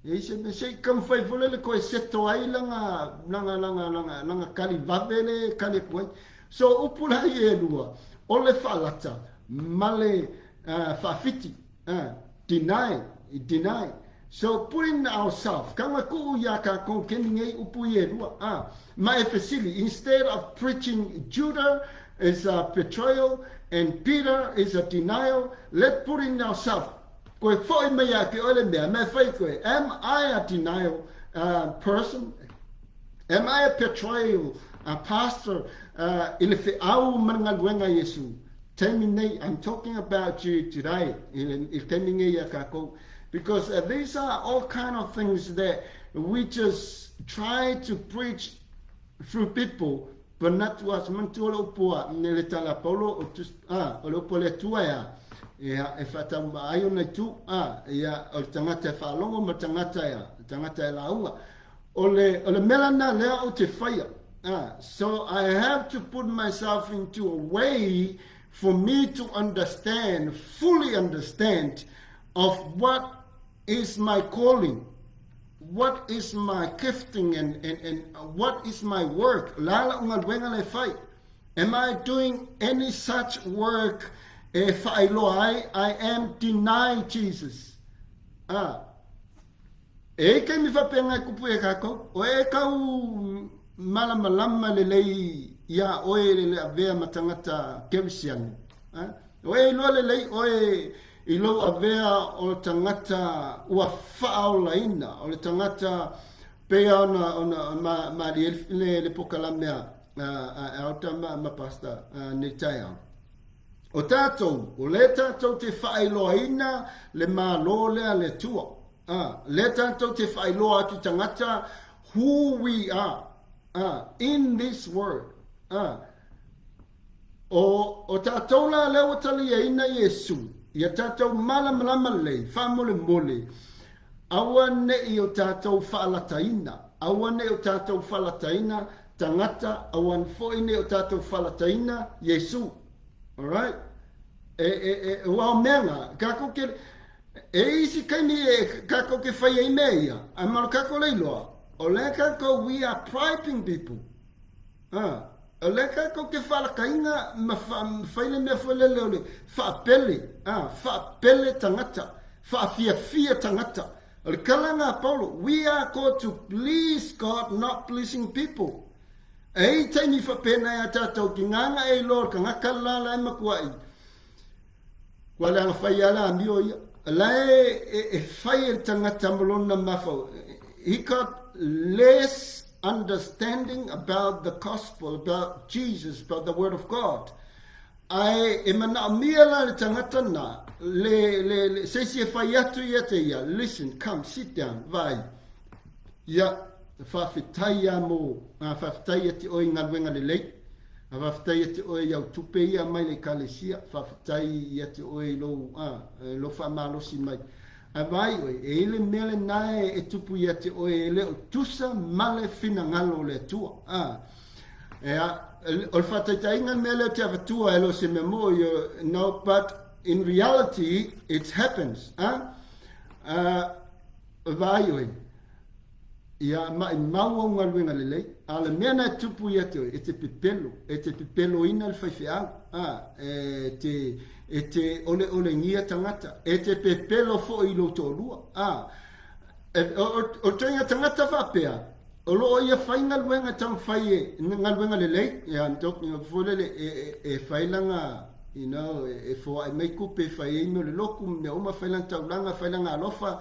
E i se mea, se i taumafai foi lea le toe seto ai lana, lana, lana, lana, lana tali vave le e tali atu ai. So, upu la ia e lua, o le faalata ma le uh, faafiti, uh, deny, deny. So putting ourself, kanga kuu iā kākou keni nei upu i e lua, a, ma e fesili, instead of preaching Judah is a betrayal and Peter is a denial, let putting ourself, koe foi mai ia te oe le mea, ma e fai koe, am I a denial uh, person? Am I a betrayal a pastor uh, i le feau ma le galuega a Iesu? Taimi nei, I'm talking about you today, i le, i le taimi nei ia kākou, Because these are all kind of things that we just try to preach through people, but not to us. Manatua le upu a le tala a Paulo, o, tus, a, o le upu a le Atua e a, ia, e whaatau ai ona i tu, a, ia, o le tagata e whaalogo ma le tagata e a, le tagata e lauga. O le, o le mea lana lea ou te whaia. A, so I have to put myself into a way for me to understand, fully understand, of what is my calling, what is my gifting and, and, and what is my work. La la galuega le fai. Am I doing any such work e whaailoa ai, I am deny Jesus. Ah. E i taimi faapena e kupu e kākou, o e kau malamalama lelei iā oe i le avea ma tagata kerisiano. Eh? O e iloa lelei oe i lou avea o le tagata ua faaolaina, o le tagata pei ona, ona ma, malie le, le pokalame a, a, a, a Alta ma, ma Pastor a, nei taeao. O tātou, o lea tātou te whaailoaina le Malo lea le Atua. Ā, lea tātou te whaailoa atu tangata who we are, ā, in this world. Ā, o, o tātou la lea ua taliaina Iesu, ia tātou malamalama lelei, faamolemole. Aua neʻi o tatou faalataina, aua neʻi o tatou faalataina tagata, aua foi neʻi o tatou faalataina Iesu. Alright? E, e, e, ua o mea na, kakou ke, e isi kaimi e kakou ke fai ai mea ia, a ma lo kakou le iloa, o le kakou we are bribing people. A, o lea kakou ke faalakaina ma fai le mea foi lele o le faapele, a, faapele tagata, faafiafia tagata. O le tala lena a Paulo, we are called to please God, not pleasing people. E i taimi faapena ia tatou ki nganga e iloa o le tagata le la la e matuai Ua leaga fai lava le amio ia. La e, e, e fai e le tagata ma lona mafau. He got less understanding about the gospel, about Jesus, about the word of God. Ae e manaomia la le tagata na, le, le, le, se isi e fai atu ia te ia, listen, come, sit down, vai. Ia, faafetai ia mo, a faafetai ia te oe i galuega lelei. A faafetai ia te oe i au tupe ia mai le ekalesia, faafetai ia te oe i lou, a, lou faamalosi mai. A vaai oe, e i le mea lena e, e tupu ia te oe e le o tusa ma le finagalo o le Atua. A, e a, o le faataitaiga le mea lea ou te avatua e le o se mea moʻo, you know, but in reality it happens. A, a, vaai oe, Ia maʻimau au galuega lelei, a o le mea na e tupu ia te oe, e te pepelo, e te pepeloina le faifeau, a, e te, e te oleolengia tagata, e te pepelo foi i lou toalua, a. E, o, o, o ituaiga tagata faapea, o lo o ia fai galuega e taumafai e, galuega lelei, yeah, I'm talking of foi lele, e, e, e fai lana, you know, e, e foai mai kupe, e fai ai mea o le loku, mea uma, fai lana taulaga, fai lana alofa,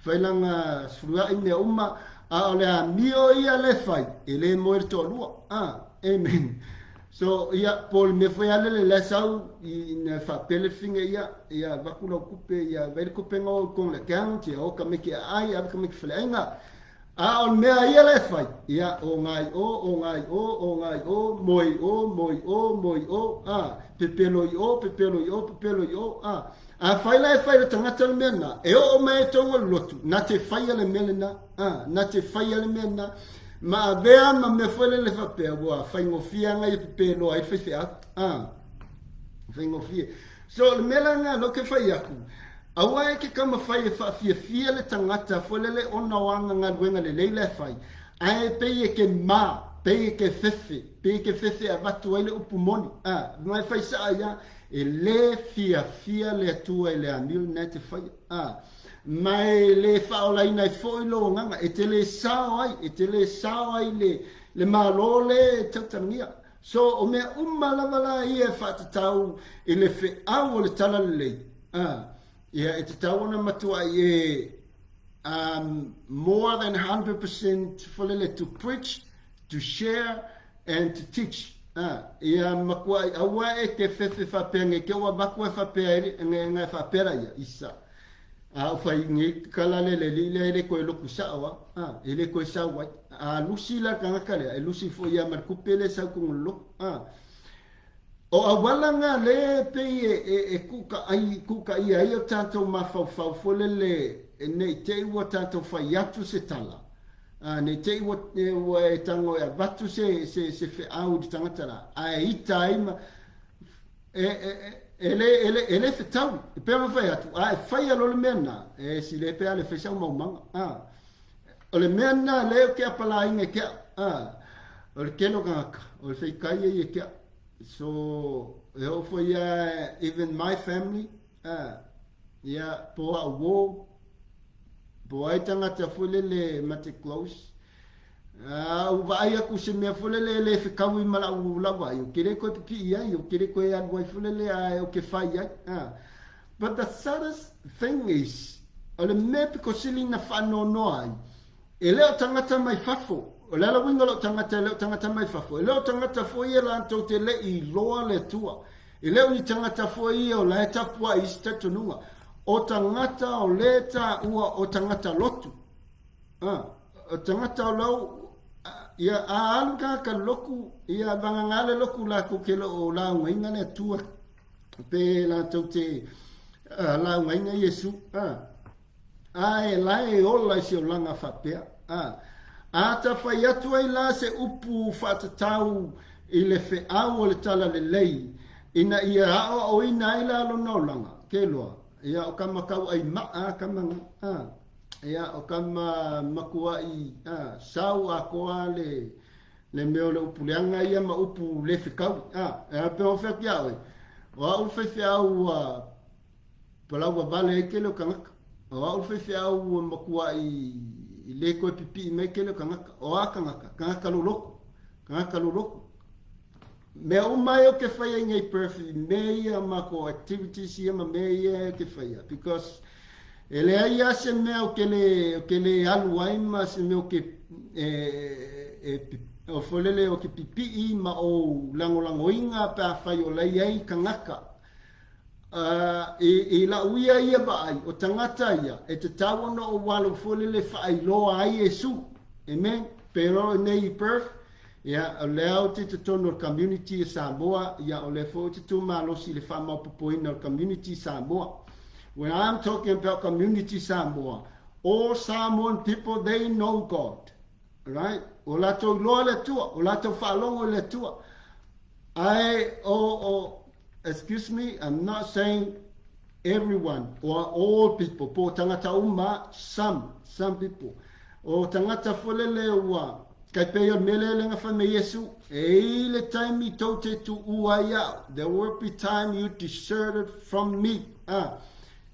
Fai lana sefuluaʻi mea uma, a o le amio ia le fai, e le moe le toalua. Ah, amen. So, ia, po o le mea foi a lele la sau i na faapele finge ia, ia vaku lau kupe, ia vai le kupe ngo i kong le account, ia o ka meke a ai, ave ka meke faleaiga. A o le mea ia le fai, ia, o ngai o, o ngai o, o ngai o, moe i o, moe i o, moe i o, a, pepelo i o, pepelo i o, pepelo i o, a. Afai la e fai le tagata le mea lena, e oo mai ai tauga le lotu, na te faia le mea lena, a, na te faia le mea lena, ma avea ma mea foi lele faapea, ua faigofie aga ia pepeloa ai le faifeau, a, faigofie. So, o le mea la lena lea ou te fai atu, aua e ke taumafai e faafiafia le tagata foi lele ona o ana galuega lelei la e fai, ae pei e ke ma, pei e ke fefe, pei e ke fefe e avatu ai le upu moni, a, ma e fai saa ia, E le fiafia le Atua i le amio lena e te faia, ā, ma e le faaolaina ai foi lou agaga, e te le sao ai, e te le sao ai le, le Malo lea e tautagia. So, o mea uma lava la ia e faatatau i le feau o le Talalelei, ā, ia, e tatau ona matuai e, um, more than 100% folele to preach, to share, And to teach, a, ia makuaʻi aua e te fefe faapea nge ke ua vaku e faapea e nge nge faapea la ia isa. A o fai nge kala le le li le le koe loku sao a, a e le koe sau ai. A lusi la kangaka lea, e lusi fo ia ma le kupe le sau kongo le loku, a. O auala nga le pei e, e, e kuka ai, kuka ia ai o tatou mafaufau fo le le e nei te i ua tatou fai atu se tala. Ā, nei te i ua, ua e tango e avatu se, se, se feau i le tangata la, a e ita ai ma, e, e, e, e le, e le, e le fetaui, e pei ona fai atu, a e faia loa le mea lena, e sile pe a le fai sau maumaga, ā. O le mea lena lea ou te apalāina e ke au, ā, o le tele o tagata, o le feikai ia i e ke au. So, e oo foi ia, even my family, ā, ia, po au uō, Po ai tangata foi lele ma te close. A u vaai aku se mea foi lele e le fekaui ma lau lau vaai, o ke le koe pipii ai, o ke le koe alu ai foi lele ae o ke fai ai. A. But the saddest thing is, o le mea piko sili na faanoanoa ai, e le o tagata mai fafo, o le ala uiga o lou tagata e le o tagata mai fafo, e le o tagata foi ia latou te le i iloa le Atua. E le o ni tagata foi ia o la e tapuai i isi talitonuga. O tagata o le taua o tagata lotu. A, o tagata o lau, ia, a alu tagata loku, ia vagana le loku latou ke le o laugaina le Atua, pe latou te laugaina Iesu. A. Ae la e ola i se olaga faapea. A. A ta fai atu ai la se upu faatatau i le feau o le Talalelei, ina ia aoaoina ai la lona olaga, ke loa, ia o kama kauai maa kama nga, a, ia o kama makuai, a, sau atoa le, le mea o le upu leaga ia ma upu le fekaui, a, e a pe o fea ki a oe, o a'u le faifeau ua palau vavale ai tele o tagata, o a'u le faifeau ua matua'i le toe pipii mai tele o tagata, o a tagata, tagata loloto, tagata loloto. Mea uma ai ou te faia i nei Perth i mea ia o matou activities ia ma mea ia ou te faia because e leai lava se mea ou te le, ou te le alu ai ma se mea ou te e, e, o foi lele ou te pipii ma ou lagolagoina pe afai o la e i ai tagata. I la'u ia ia vaai, o tagata ia, e tatau ona ou alu foi lele faailoa ai Iesu. Amen. Pero i nei i Perth, ia, o lea ou te i totonu o le community a Samoa, ia, o lea foi ou te tu malosi i le faamaopoopoina o le community Samoa. When I'm talking about community Samoa, all Samoan people, they know God. Right? Ua latou iloa le Atua, ua latou faalogo i le Atua. Ae o, o, excuse me, I'm not saying everyone or all people, po o tagata uma, some, some people. O tagata foi lele ua, kai pei o le mea lea le na fai mai Iesu, e i le taimi tou te tuua ai au, there will be time you deserted from me. Ah,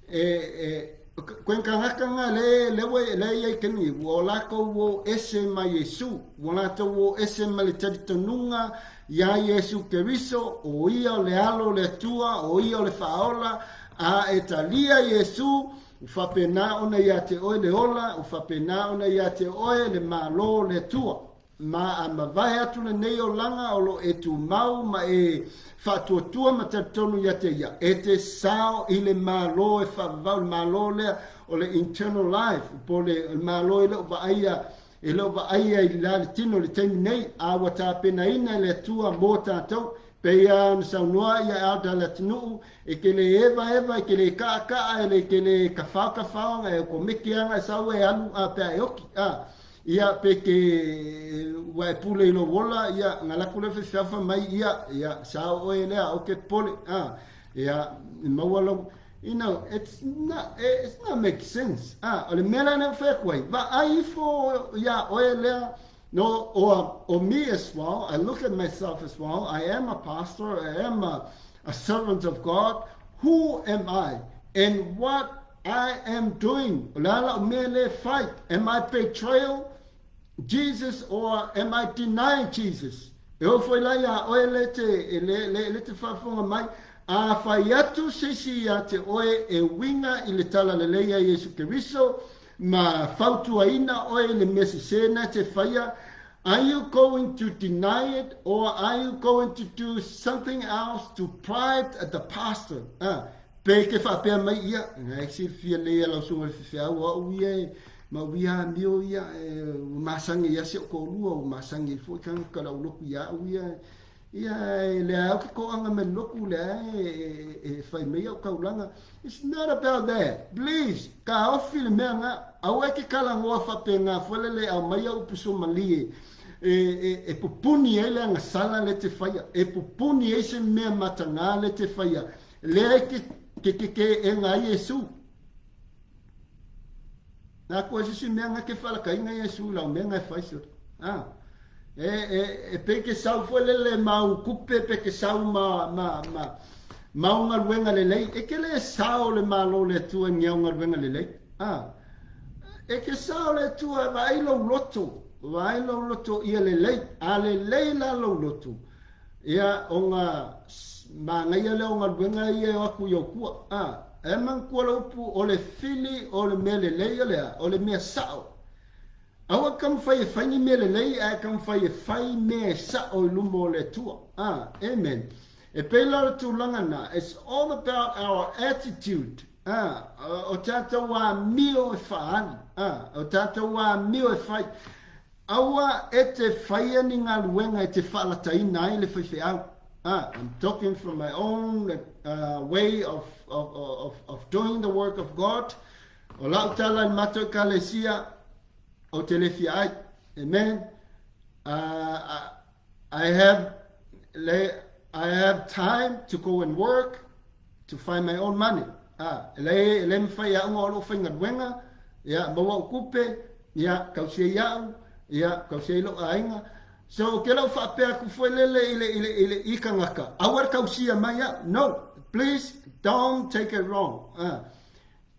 E, e, koe tagata nga le, le ua, le i ai taimi, ua o latou o ese mai Iesu, ua latou o ese mai le talitonuga iā Iesu Keriso, o ia o le Alo o le Atua, o ia o le Faaola, a e talia Iesu, ua faapena ona iā te oe le ola, ua faapena ona iā te oe le Malo o le Atua. Ma a mavae atu lenei olaga o lo e tumau ma e faatuatua ma talitonu ia te ia, e te sao i le Malo e faavavau, le Malo lea o le internal life, po o le Malo e le o vaaia, e le o vaaia i la le tino i le taimi nei, a ua tapenaina e le Atua mo tatou. Pei lava ona saunoa ia Elder Leatunuu, e te le evaeva, e te le kaakaa, e le te le kafaokafao, e komeke ana e sau e alu a pe a e oki. A. Ia, pe ke ua e pule i lou ola, ia, na laku lea faifeau fai mai, ia, ia, sao oe lea, aua ke popole, a, ia, e maua lou, you know, it's not, it's not make sense, a, o le mea la lea ua fai atu ai, vaai ifo iā oe lea, no, or, or me as well, I look at myself as well, I am a pastor, I am a, a servant of God, who am I, and what I am doing, o le a la'u mea lea e fai? Am I betrayal Jesus or am I denying Jesus? E oo foi la iā oe le te, le, le, le te faafofoga mai, a fai atu se isi iā te oe e uiga i le Talalelei a Iesu Keriso, ma fautuaina oe i le mea sesē na te faia, are you going to deny it or are you going to do something else to pride the pastor? Ah, Pe ke faapea mai ia, na e silafia lelei e lau susuga i le faifeau, o au ia e ma au ia amio ia, e, ua masani ai si ou toalua, ua masani ai foi tagata o le au lotu ia au ia, ia e leai au ke toaga mai le lotu, leai e, e, e fai mai au taulaga. It's not about that. Please, taofi le mea na, aua e ke talanoa faapena foi le le aumaia upu suamalie e, e, e pupuni ai le agasala le te faia, e pupuni ai se mea mataga le te faia. Lea e ke, ke, ke, ke ega ai Iesu. Nā koe sisi mea nga ke whalakainga Iesu lau mea nga e whai sori. Ah. E, e, e pe ke sau foi lele mau kupe, pe ke sau ma, ma, ma, mau ngaluenga lelei. E ke le sao le malo le Atua ni au ngaluenga lelei. Ah. E ke sao le Atua vaai lou loto, vaai lou loto ia lelei. A lelei la lou loto. Ia, ona manaia lea o galuega ia e o atu i ou tua. A, e manatua le upu, o le fili o le mea lelei o le a? O le mea sa'o. Aua e taumafai e fai ni mea lelei, ae taumafai e fai mea e sa'o i luma o le Atua. A, amen. E pei la o le tulaga na, it's all about our attitude. A, o tatou amio e faaali. A, o tatou amio e fai. Aua e te whaia ni galuega e te faalataina ai le faifeau. Ah, I'm talking from my own way of, of, of, of doing the work of God. O lau tala i le matou Ekalesia, ou te le fia ai. Amen. I have I have time to go and work to find my own money. Ah, e le, e le mawhai a unga o lou whaingaluega, ia, maua au kupe, ia, tausia ai au, ia, tausia ai lou aiga. So, ke lau whaapea aku foi lele i le, i le, i le i kangaka. Aua le tausia mai au. No, please don't take it wrong. Ah.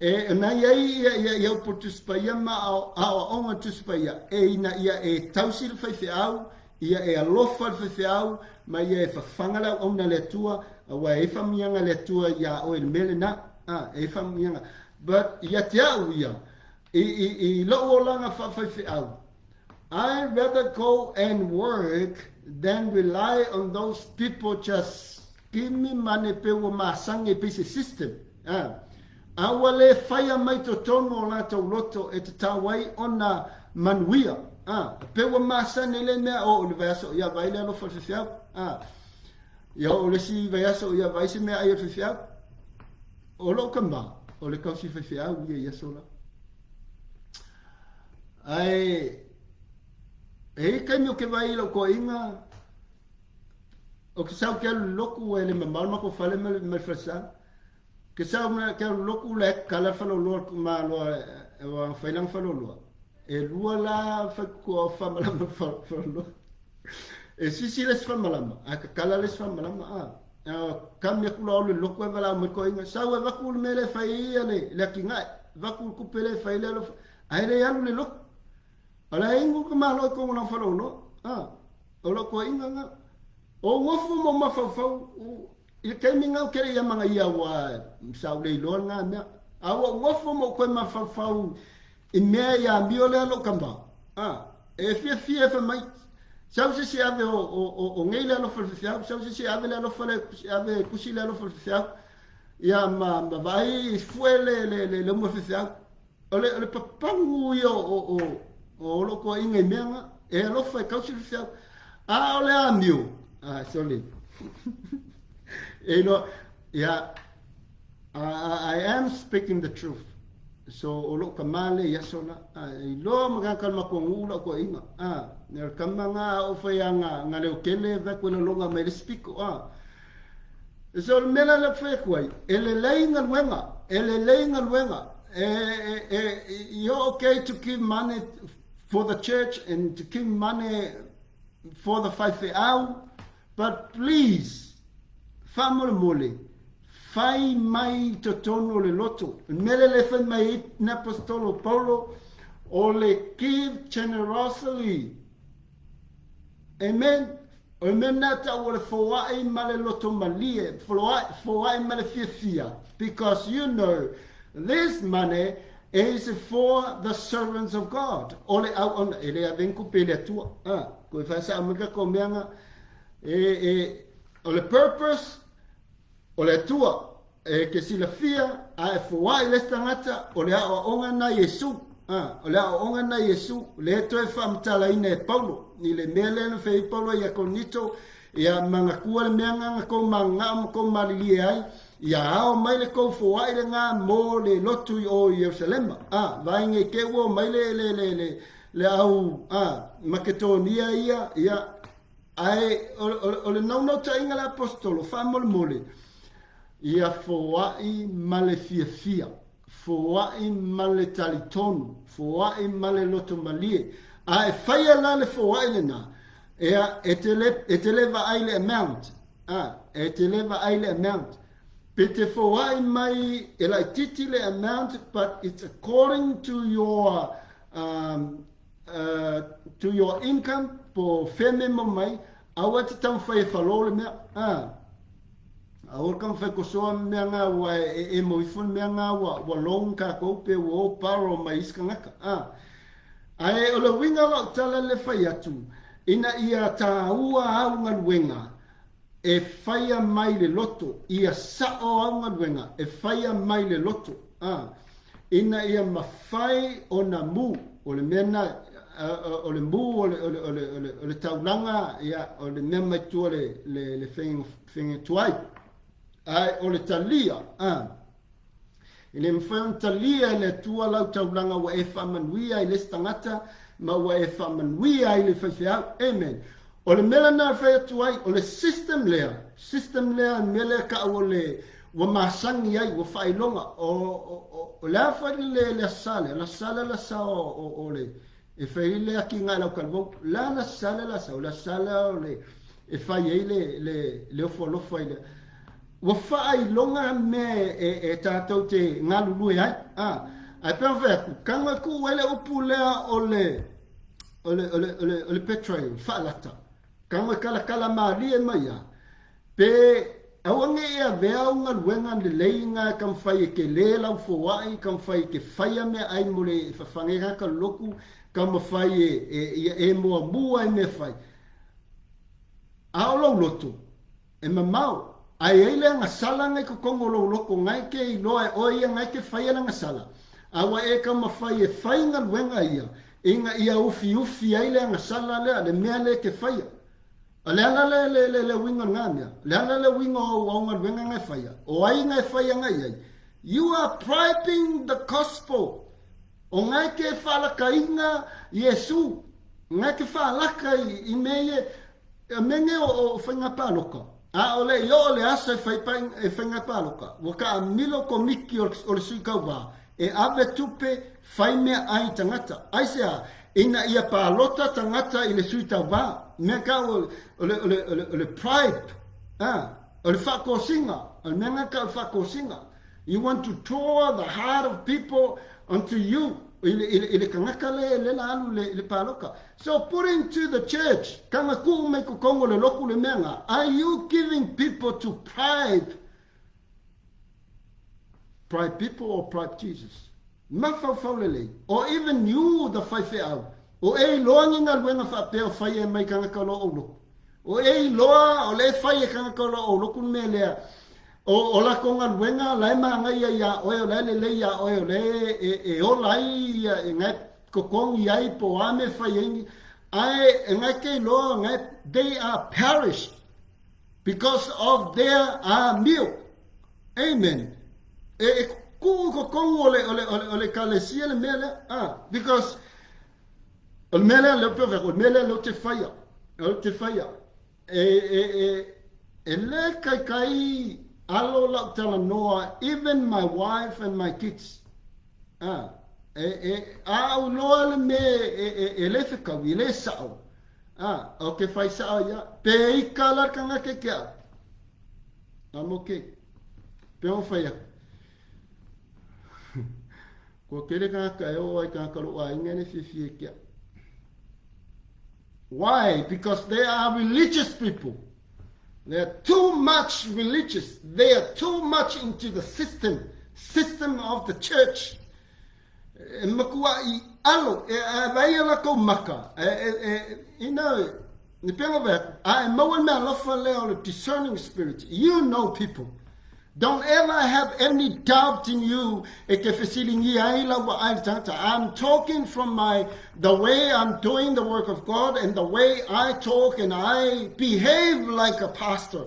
E na i ai ia, ia, ia upu Tusi Paia ma aoaoga Tusi Paia, e ina ia e tausi le faifeau, ia e alofa le faifeau, ma ia e fafaga le auauna a le Atua, aua e i ai faamanuiaga a le Atua iā oe i le mea lenā. A, e i ai faamanuiaga. But ia te au ia, i, i, i lou olaga faafaifeau, I rather go and work than rely on those people just give me money pe ua masani e pei se system. A, a ua le faia mai totonu o latou loto e tatau ai ona manuia. A, pe ua masani le mea o le vaiaso ia vai le alofa le faifeau. A, ia o le isi vaiaso ia vai se mea ai a le faifeau. O lou tama, o le tausi faifeau ia i aso la. Ae e i ai taimi ou te vaai i lau toeaina, ou te sau te alu i le lotu e le mamao le matou fale ma le falesa. Ke sau te alu i le lotu la e tatala le faleoloa maloa aua na fai lana faleoloa. E lua la faitotoa o faamalama le faleoloa. E sisi le isi faamalama ae tatala le isi faamalama a. Kami atu la olo i le lotu ae valaau mai le toeaina, sau e avatu le mea lea e fai ai ia le atinae, avatu le tupe lea e fai ai le alofa. Ae le alu le lotu. O la e inu ka malo i tonu lau faleoloa. A, o lou toeaina na. O nofo ma mafaufau i le taimi na ou te le i amanaia ua sa ou le iloa lena mea. A ua ou nofo ma ou toe mafaufau i mea i amio lea lou tama. A, e fiafia e fai mai, sau se isi e ave o, o, o, o nei le alofa o le faifeau, sau se isi e ave le alofa le, ave kusi le alofa o le faifeau. Ia ma, ma vaai fue le, le, le, le uma faifeau. O le, o le papagu ia o, o, o, o lou toeaiga i mea na, e alofa e tausi le faifeau. A o le amio, ah, sorry. e iloa, ia, I, I am speaking the truth. So, o lou tama lea i aso la. Ah, e iloa ma tagata o le matou nuu lau toeaiga. Ah, o le tama na a ou fai a nga, nga leo tele, vae koe laloga mai le isi pito. Ah. So o le mea la lea ou te fai atu ai, e lelei galuega, e lelei galuega. E, e, e, you're okay to give money for the church and to give money for the faifeau, but please, faamolemole, fai mai i totonu o le loto. O le mea lea le fai mai ai le Aposetolo Paulo, o le give generosity. Amen. O le mea lena tau o le foai ma le loto malie, foai ma le fiafia, because you know this money is for the servants of God. O le auauna, e le ave ni tupe i le Atua. Ah, koe whaesaa mai ka kou mea nga. E, e, o le purpose, O le Atua, e ke silafia, a e foai le isi tagata, o le aoaoga na Iesu. A, o le aoaoga na Iesu, lea e toe faamatalaina e Paulo, i le mea lea na fai ai Paulo ia Korinito, ia manatua le mea na na tou mananao ma tou malilie ai, ia ao mai le tou foai lena mo le lotu i o i Ierusalema. A, vaai nei te ua o mai le, le, le, le, le au, a, Maketonia ia, ia, Ae o le naunautaiga le Aposetolo, faamolemole, ia foai ma le fiafia, foai ma le talitonu, foai ma le loto malie. A e faia la le foai lena, ea, e te le, e te le vaai le amount, a, e te le vaai le amount. Pe te foai mai e laititi le amount, but it's according to your um, to your income, po o fea mea mau mai, aua e te taumawhai e whalo le mea. Ah. Aua le taumawhai kosoa mea ngā ua e, e emo ifo le mea ngā ua, ua loan kākou pe ua o borrow mai isi kangaka. Ah. Ae o le uiga o lau tala le whai atu, ina ia tāua au galuega, E whaia mai le loto, ia sa'o au galuega, e whaia mai le loto, a, ina ia mawhai ona mu, o le mea na, o le mu o le, o le, o le, o le, o le taulaga, ia, o le mea mai tua le, le, le fega, fega tuai, ae o le talia, a. E le mafai ona talia e le Atua lau taulaga ua e faamanuia ai le isi tagata ma ua e faamanuia ai le faifeau. Amen. O le mea lena e fai atu ai, o le system lea, system lea, le mea lea tau o le, ua masani ai, ua faailoga, o, o, o, o le a fai le, le Aso Sa lea, le Aso Sa lea le aso Sa o, o, o le, e fai ai le atiga i lau kalivou. O le a le Aso Sa lea le aso Sa? O le Aso Sa lea o le, e fai ai le, le, le ofoalofa i le, ua faailoga mea e, e tatou te galulue ai. A, ae pei ona fai atu, tago e tuu ai le upu lea o le, o le, o le, o le, o le betrayal, faalata. Tago e talatala malie mai a, pe aua ne i avea au galuega lelei na e taumafai e tele lau foai, taumafai e te faia meaai mo le fafaga ai tagata lotu, taumafai e, e, ia e muamua i mea fai. A o lou loto, E mamao, a e i ai le agasala na i totonu o lou loto na e ke iloa e oe ia na e ke faia le agasala, a ua e taumafai e fai galuega ia ina ia ufiufi ai le agasala lea, le mea lea e ke faia. O le ala le, le, le, le uiga o lena mea. O le ala le uiga o au galuega na e faia. O ai na e faia na i ai? You are bribing the gospel. O na e ke faalakaina Iesu. Na e ke faalaka i, i mea ia. E mea nei o faiga pāloka, a ʻaʻole i oo le aso e fai e faiga pāloka, ua kaʻamilo komiki o le sui tauva e ave tupe fai meaʻai i tagata. Aisea? Ina ia palota tagata i le sui tauva. Mea kau o le, o le, o le, o le bribe, a, o le faatosina, o le mea lena kau o le faatosina. You want to draw the heart of people unto you, i le, i le, i le tagata le, le la alu le, le pāloka. So put into the church, kanga kuu mai totonu o le lotu le mea nga, are you giving people to bribe, bribe people or bribe Jesus? Mafaufau lelei, or even you the faifeau, o e iloa ni galuega faapea o faia e mai tagata o lo ou lotu. O e iloa o le fai e tagata o lo ou lotu le mea lea, o, o lakou galuega la e magaia iā oe, o la e lelei iā oe, o le e, e ola ai ia, e ngae totogi ai po o a mea e fai ai, ae e ngae ke iloa ngae, they are perished because of their amio. Amen. E, e kuu totonu o le, o le, o le, o le ekalesia le mea lea. Ah, because o le mea lea leo pe o le mea lea leo te whaia. Leo te whaia. E, e, e, e le kaikai alo lau talanoa, even my wife and my kids. Ah, e, e, a au loa le mea e, e, e le whekaui, e le sao. Ah, o ke whai sao ia, pe ika la kanga ke ke au. I'm okay. Pe o whai aku. Kua kere kangaka e o ai kangaka lo a inga ne whiwhi e kia. Why? Because they are religious people. They are too much religious. They are too much into the system, system of the church. E makua i alo, e a vai ala kou maka. E, e, e, you know, ni pena ve, a e maua mea alofa lea o le discerning spirit. You know people. Don't ever have any doubt in you e ke fesiligia ai lau vaai le tagata. I'm talking from my, the way I'm doing the work of God and the way I talk and I behave like a pastor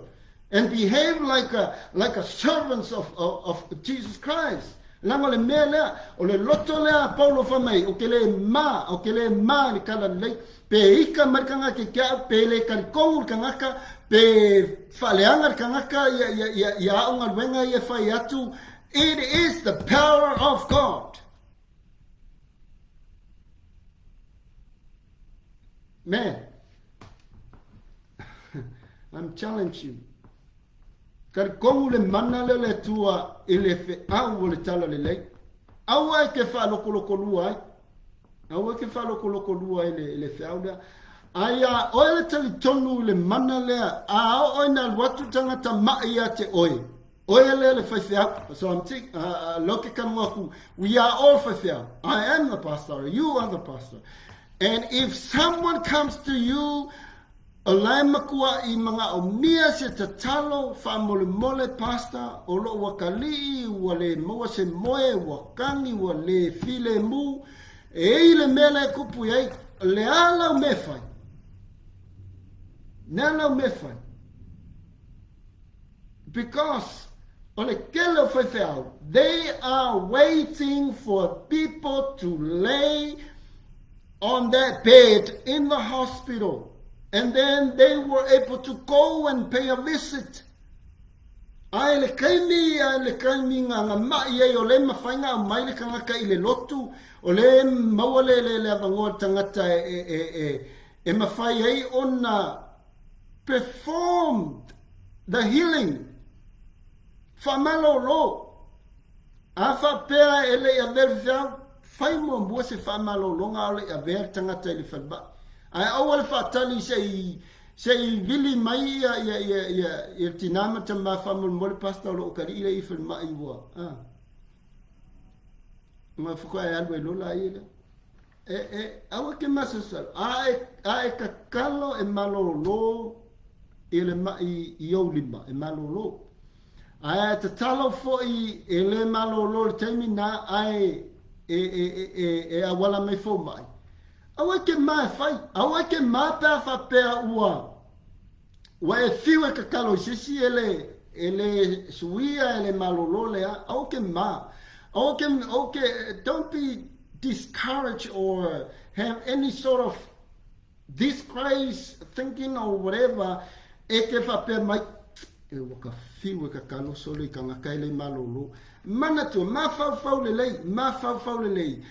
and behave like a, like a servant of, of, of Jesus Christ. Leaga o le mea lea, o le loto lea a Paulo fai mai, o ke le ma, o ke le ma i le kala lelei, pe ika mai le kangaka i ke au, pe le kalikonu le kangaka, pe faaleaga le kangaka ia, ia, ia, ia a'u galuega ia e fai atu, it is the power of God. Man, I'm challenge you. Talitonu le mana lea o le Atua i le feau o le talalelei. Aua e te faalokoloko ai. Aua e te faalokoloko ai le, le feau lea. A iā oe le talitonu i le mana lea, a oo ina alu atu tagata maʻi ia te oe, oe lea le faifeau. So I'm t- uh, lo ke kanu aku, we are all faifeau. I am the pastor, you are the pastor. And if someone comes to you O lae makuaʻi manaʻomia se tatalo faamolemole Pastor o loʻu akalii ua le maua se moe ua kani ua le filemu e i le mea lea e kupu i ai le a lau mea e fai le a lau mea e fai because O le tele o faifeau, they are waiting for people to lay on that bed in the hospital and then they were able to go and pay a visit. Ae le kaimi, ae le kaimi nga nga ma'i ai o le mafai nga aumai le tagata i le lotu, o le maua le le le avanoa le tagata e e e e e mafai ai ona perform the healing. Faamalolo. A faapea e le i avea le feau, fai muamua se faamalologa a o le i avea le tagata i le falemai. Ae aua le faatali se i se i vili mai ia ia ia ia ia le tinā ma le tamā faamolemole pastor o lo o kalii le i falemai ua a. Nga faatoa e alu ai loa laia lea. E, e, aua ke masalosalo. A e, a e tatalo e malolo i le maʻi i ou lima, e malolo. Ae a tatalo foi e le malolo i le taimi na, ae e, e, e, e, e auala mai fomai. Aua e ke ma e fai, aua e ke ma pe a faapea ua, ua e fiu e tatalo i se isi e le, e le suia, e le malolo le a, aua ke ma. Aua ke, aua ke, don't be discouraged or have any sort of disgrace thinking or whatever, e ke faapea mai, e ua ka fiu e tatalo solo i tagata e le malolo. Manatua, mafaufau lelei, mafaufau lelei.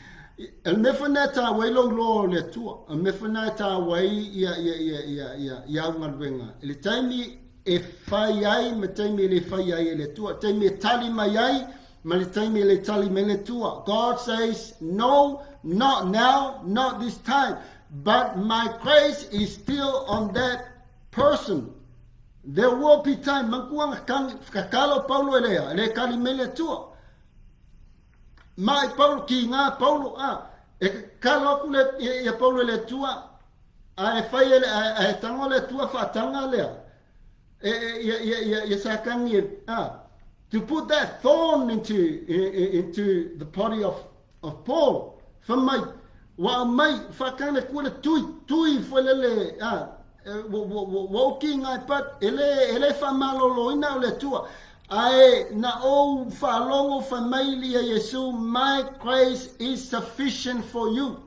O le mea foi lena e taua ai lou loa o le Atua. O le mea foi lena e taua ai ia, ia, ia, ia, ia, ia au galuega. I le taimi e fai ai ma taimi e le fai ai e le Atua. Taimi e tali mai ai ma le taimi e le tali mai le Atua. God says, no, not now, not this time. But my grace is still on that person. There will be time, manatua na tatalo Paulo e lea, e le tali mai le Atua. Mai Paulo, ki ngā Paulo, a, e tatalo aku le, ia Paulo e le Atua, a e fai e le, a, e tango le Atua whaatanga lea. E, e, ia, ia, ia, ia sākangi e, a, to put that thorn into, into the body of, of Paul. Fai mai, ua aumai, whaakanga kua le tui, tui foi lele, a, ua, ua, ua, ua oki ngai pat, e le, e le whaamaloloina o le Atua. Ae na ou faalogo fai mai ia Iesu, my grace is sufficient for you.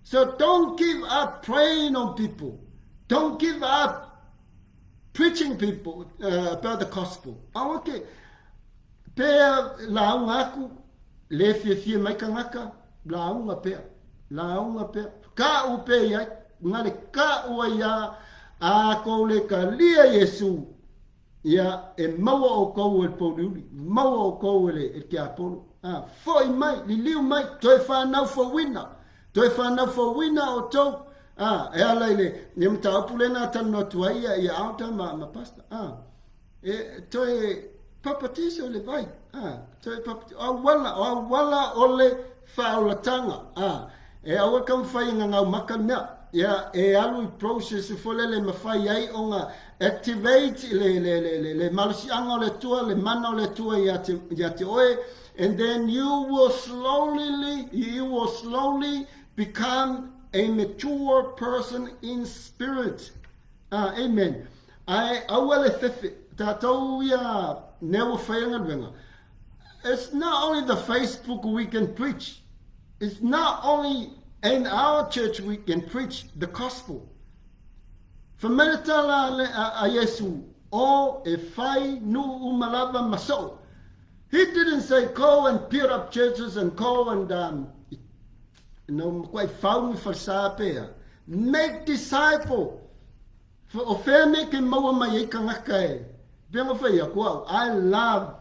So don't give up praying on people. Don't give up preaching people about the gospel. Aua ke, pea lauga aku, le fiafia mai kangaka, lauga pea, lauga pea, ka'u pea i ai, ngale ka'u ai a, a kou le kalia Iesu, ia e maua oukou e le pouliuli, maua oukou e le, e le tiapolo. A, foi mai, liliu mai, toe whanau fouina, toe whanau fouina outou, a, e ala i le, ia mataupu lena talanoa atu ai ia, ia Alta ma, ma Pastor, a, e toe papatiso i le vai, a, toe papatiso, auala, o auala o le faaolataga, a, e aua ka mafai e gagau maka le mea, ia, e alu i process foi lele e mafai ai ona activate le, le, le, le, le malosiaga o le Atua, le mana o le Atua ia te, ia te oe, and then you will slowly, you will slowly become a mature person in spirit. Ah, amen. Ae aua le fefe, tatou ia nea ua fai le galuega. It's not only the Facebook we can preach. It's not only in our church we can preach the gospel. Fai mai le tala a, le, a, a Iesu, o e fai nuu uma lava ma soo. He didn't say go and build up churches and go and um, no makuai fau ni falesa pea. Make disciple. O whea me ke maua mai ai kangaka e. Pea ngo whai aku au. I love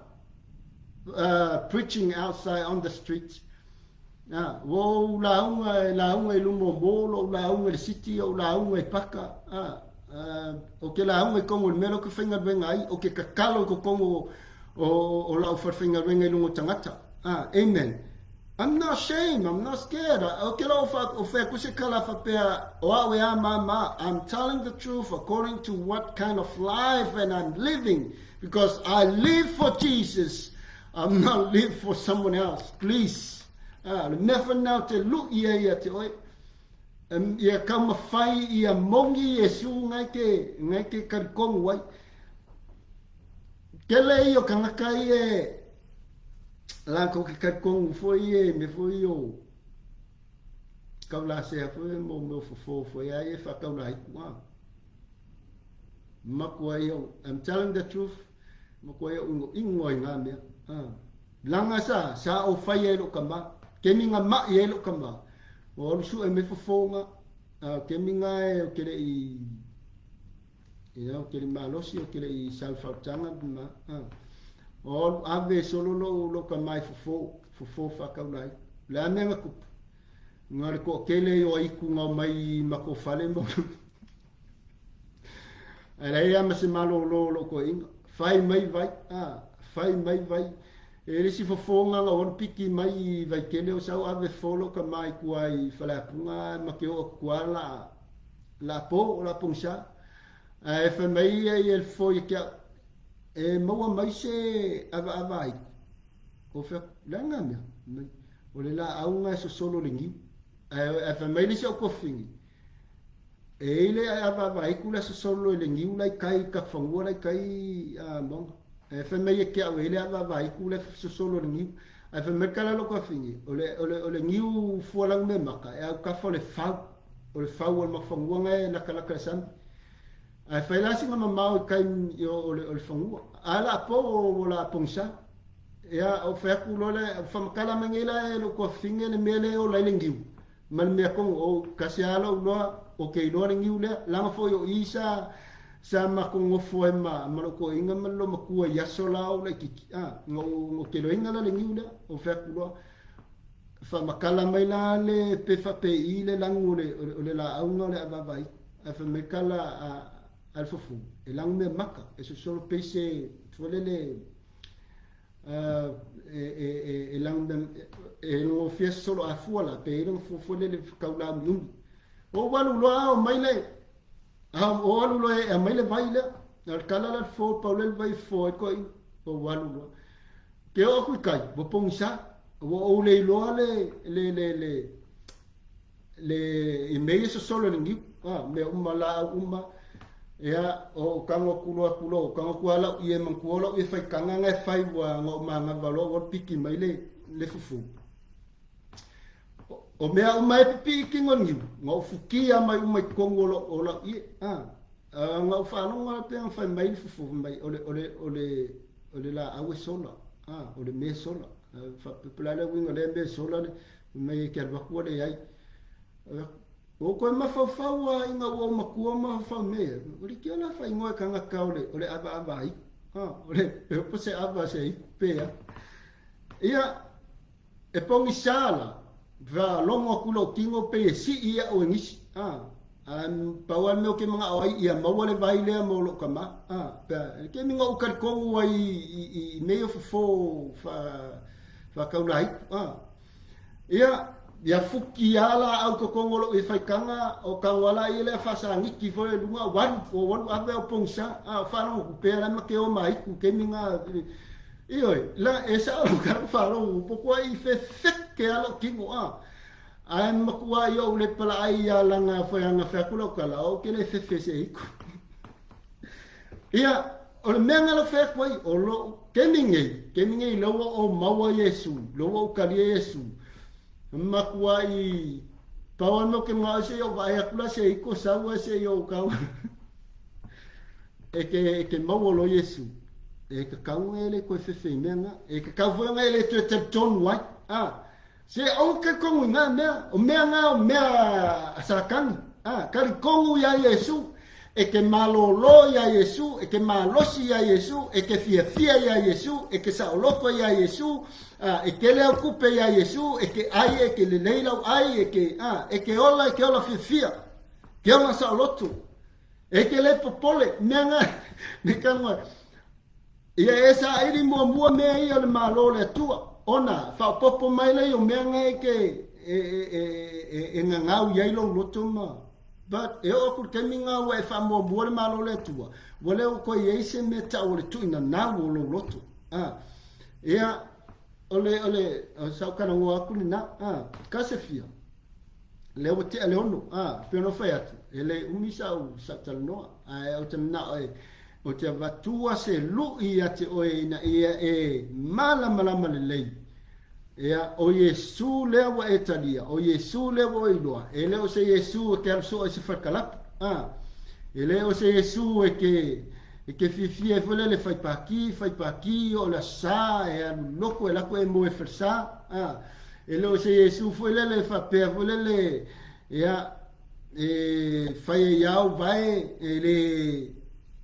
uh, preaching outside on the streets. Ah, ua ou lauga e lauga i luma o mall, ou lauga i le city, ou lauga i paka. Ah, uh, o ke lauga i kongo i le mea lea ou ke faigaluega ai, o ke kakalo i kokogo o, o, o lau falefaigaluega i luga o tagata. Ah, amen. I'm not ashamed, I'm not scared. O ke lau fa, o whea kuse kala faapea, o au e a mama. I'm telling the truth according to what kind of life and I'm living. Because I live for Jesus. I'm not live for someone else. Please. Ah, le mea whanau te lu'i ai ia te oe. Um, ia kaumawhai ia mongi Iesu ngai ke, ngai ke karikongu ai. Tele ia o tagata ia e latou te talitonu foi ia i mea foi ia o taulasea foi mo mea o fofo foi a ia e faataulaitu a. Matua ia, I'm telling the truth, matua ia inoino ai ngā mea. Ah. Langa sa, sa o whai ai lo kama, kemi ngā mai ai lo kama. O alu su e me fofonga, kemi ngā e o kere i Ia, ou te le malosi, ou te le i sau fautaga ma, a. O alu ave e solo lou, lou tama i fofo, fofo faataula ai. O le a mea na tupu? Na o le toatele o aitu na omai i matou fale ma Ae leai lava ma se malolo o lou toeaina. Fai mai vai, a, fai mai vai. E le isi fofoga na ou alu piki mai i Vaitele o sau ave fofo lou tama i tua i Faleapuga ma te oo atu tua la La po, o la pogisa. Ae fai mai ia i le fofo ia te au, e maua mai se avaava aiku. Ou fai atu, le a ngā mea? Mai, o le laau ngā e sosolo le niu. Ae, ae fai mai le isi au tuafafine, e i le avaava aiku la sosolo i le niu la i kai, i Katufanua la i kai a maunga. Ae fai mai ia te au, e i le avaava aiku la sosolo i le niu. Ae fai mai le tala a lou tuafafine, o le, o le, o le niu fualagu meamata, e autafa o le fau. O le fau o le mafanua na e latalata i le sami. Ae fai la sina mamao i tai o le, o le fanua. A la po o la pogisa. Ia, o fai atu loa le, whamatala mai nei la e lou tuafafine le mea lea e ola ai le niu. Ma le mea tonu, o kasi a lou loa, o ke iloa le niu lea. Leaga foi o i sa, sa matou nofo ai ma, ma lou toeaina ma le loomatua i aso la o ou laitiiti. A, na ou keloina la le niu lea, o fai atu loa, Faamatala mai la le pe faapei le lanu o le, o le laau na o le avaavaai. Ae fai mai tala a, a le fofo, e lanu mea maka, e sosolo pei se, foi lele, e, e, e, e lanu mea, e gofia sosolo afua la, pe i lana fua foi lele tau laumiumi. O alu loa ao mai le, o alu loa e aumai le vai lea. A o le tala la le fofo, pau lea le vai e fofo ai toeaiina. O alu loa. Ke oo aku i kai, ua pogisa, ua ou le iloa le, le, le, le, le, i mea ia sosolo i le niu, a, mea uma, laau uma, ia, o tago atu loa atu loa, tago atu lava lau ie, manatua lau ie faitaga na e fai ua na ou manava loa ua piki mai le, le fufu. O mea uma e pipii i kino niu, na ou fukia mai uma i totonu o, o lau ie, a, na ou faalogo pe na fai mai le fufu, mai, o le, o le, o le, O le laau e sola, a, o le mea e sola. Faapea po o le a le uiga o lea mea e sola le mai e ke alu atu ua leai. Ua ou toe mafaufau lava ina ua ou matua mafaufau i mea ia. O le kea la faaigoa e tagata o le, o le avaava aitu. A, o le, e po se ava se aitu pe a. Ia, E pogisa la, faalogo atu lou tino pei e sii iaʻu e nisi, a, a pau lava le mea ou te manaʻo ai ia maua le vai lea mo lou tama, a, pea, e kemi na ou talitonu ai i, i, i mea ia o fofo fa, faataulaitu, a. Ia, ia fuki a laau i totonu o lou faitaga, o tago a laia lea faasagiti foi i luga, o alu, o alu ave o pogisa, a, o faalogo atu pea la ma ke o ma aitu, kemi na, Ioe, la, e sao lau tala faalogo, ua pokoai i fefeke a lou tino, a. Ae matua i ou le palaai ia langa whaianga whai lau tala, o ke le fefe se iku. Ia, o le mea nga lau whai atu ai, o lo, kemi ngei, kemi ngei laua o maua Iesu, laua o kalia Iesu, matua i pau ano ke ngā se o vae atu la se iko saua se i o kau. E ke, e ke maua loa Iesu, e kakau nga e le koe fefe i mea nga, e kakau foi nga e le toe talitonu ai. A, se aua talitonu i nga mea, o mea nga o mea a Satani. A, talitonu iā Iesu, e ke malōlō iā Iesu, e ke malosi iā Iesu, e ke fiafia iā Iesu, e ke saʻoloto iā Iesu, a, e tele au kupe iā Iesu, e ke ʻai, e ke lelei lau ʻai, e ke, a, e ke ola, e ke ola fiafia, ke ola saʻoloto. E ke le popole, mea nga, me ka ngoe. Ia e saili muamua mea ia o le Malo o le Atua, ona faaopoopo mai lea o mea nga e ke e, e, e, e, e gagau i ai lou loto ma. But e oo atu i le taimi nga ua e faamuamua le Malo o le Atua, ua le o koe i ai se mea tau o le tuuinanau o lou loto. Ah. Ia, o le, o le, o sa ou talanoa atu lena, ah, ka se fia. Lea ua tea le 6, a, pei ona fai atu, e le umi sau, sau talanoa, ae ou te manao e, Ou te avatua se luʻi ia te oe ina ia e malamalama lelei. Ia, ʻo Iesū lea ua e talia, ʻo Iesū lea ua e iloa, e le o se Iesū e ke alu soʻo i se fale kalapu, a, e le o se Iesū e ke, e ke fiafia ai foi lele fai pākī, fai pākī, o le sa, e alu loko, e lako e moe falesa, a, e le o se Iesū foi lele e faapea foi lele, ia, e fai ai au vae, e le,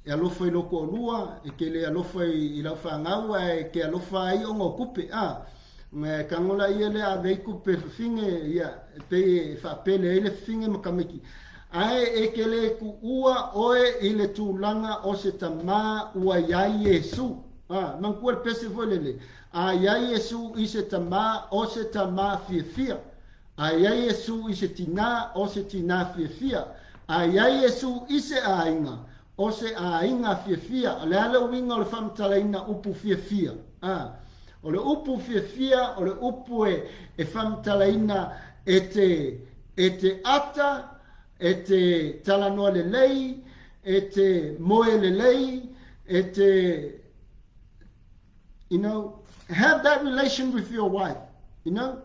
e alofa i lou toalua, e ke le alofa i, i lau fanau, ae e ke alofa ai ona o tupe, a. E tago laia lea ave ai tupe fafine, ia, e pei e faapele ai le fafine ma tamaiti. Ae e te le tuua oe i le tulaga o se tamā ua iai Iesu. A, manatua le pese foi lele, a iai Iesu i se tamā, o se tamā fiafia. A iai Iesu i se tinā, o se tinā fiafia. A iai Iesu i se aiga, o se aiga fiafia. O le a le uiga o le faamatalaina upu fiafia? A, o le upu fiafia, o le upu e, e faamatalaina e te, e te ata, e te talanoa lelei, e te moe lelei, e te, you know, have that relation with your wife, you know.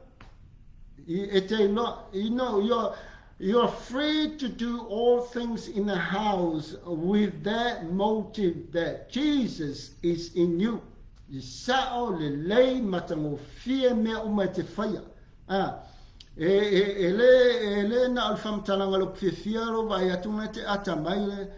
E te you know, you're, you're free to do all things in the house with that motive that Jesus is in you. I sao lelei matagofie mea uma e te whaia. Ah, e, e, e, le, e le na o le whamtalanga lo fiafia lo vai atu ngai te ata mai le.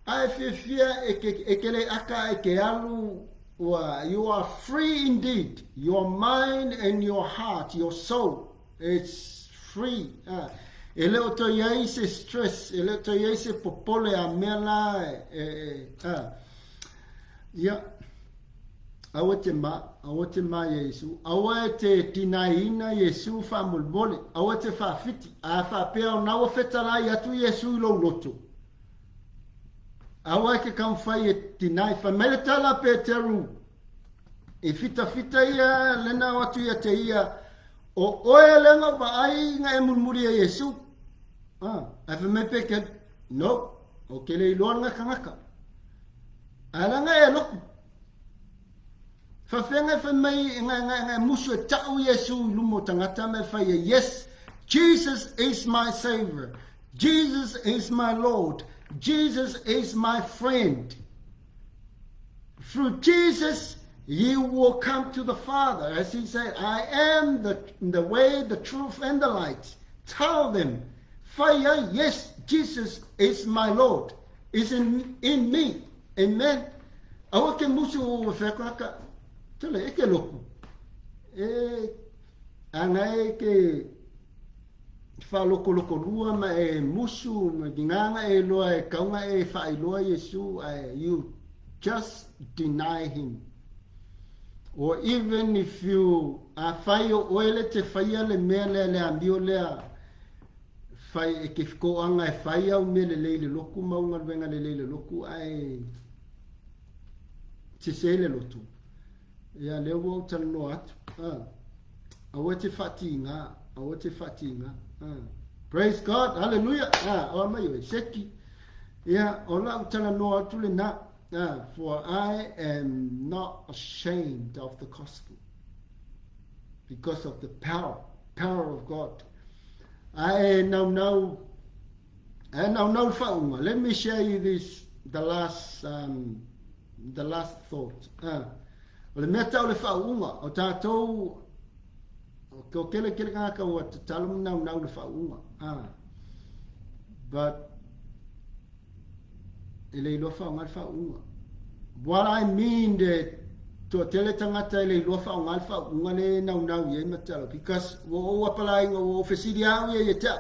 A e fiafia e ke, e ke le aka e ke alu ua, you are free indeed. Your mind and your heart, your soul, it's free. Ah, e le o toi ai se stress, e le o toi ai se popole a mea la e, e, e ah. Ia, aua te ma, aua te ma ia Iesu, aua e te tinaiina Iesu faamolemole, aua te faafiti, a faapea o naua fetalai atu Iesu i lou loto. Aua e ke taumafai e tinai, fai mai le tala a Peteru, i fitafita ia lena o atu ia te ia, o oe lea na vaai nga e mulimuli e Iesu. Ah, ae fai mai Peteru, no, o ke le iloa lena tagata. Ae lana e loku. Faafeaga e fai mai nga, nga, nga musu e ta'u Iesu i luma o tagata ma e fai ai, Yes, Jesus is my Savior. Jesus is my Lord. Jesus is my friend. Through Jesus, you will come to the Father. As he said, I am the, the way, the truth, and the light. Tell them, fai ai, yes, Jesus is my Lord, is in, in me. Amen. Aua ke musu o wheakaka, tele, e ke loku. E, ana e ke whaalokoloko ma e musu, ma ki nganga e loa e kaunga e whaailoa Iesu, ae you just deny him. Or even if you, a whai o oele te whaia le mea lea le amio lea, Fai e ke koanga e fai au mea lelei le loku ma u galuega lelei le loku ae sese le loto. Ia lea ua ou talanoa atu. Ah. Aua te whaatiga, aua te whaatiga. Ah. Praise God, hallelujah. Ah, oa mai oe, seki. Ia, o lau talanoa atu le na. Ah, for I am not ashamed of the gospel because of the power, power of God. Ae naunau, ae naunau le faauuga. Let me share you this, the last, um, the last thought. Ah. O le mea tau le faauuga, o tātou, o ke o kele kele kāka ua tatalo ma naunau le faauuga. Ah. But, E le iloa faaaoga le faauuga. What I mean the toatele tagata e le iloa faaaoga le faauuga le e naunau i ai ma tatalo because ua ou apalaiga ua ou fesili lava au ia ia te au.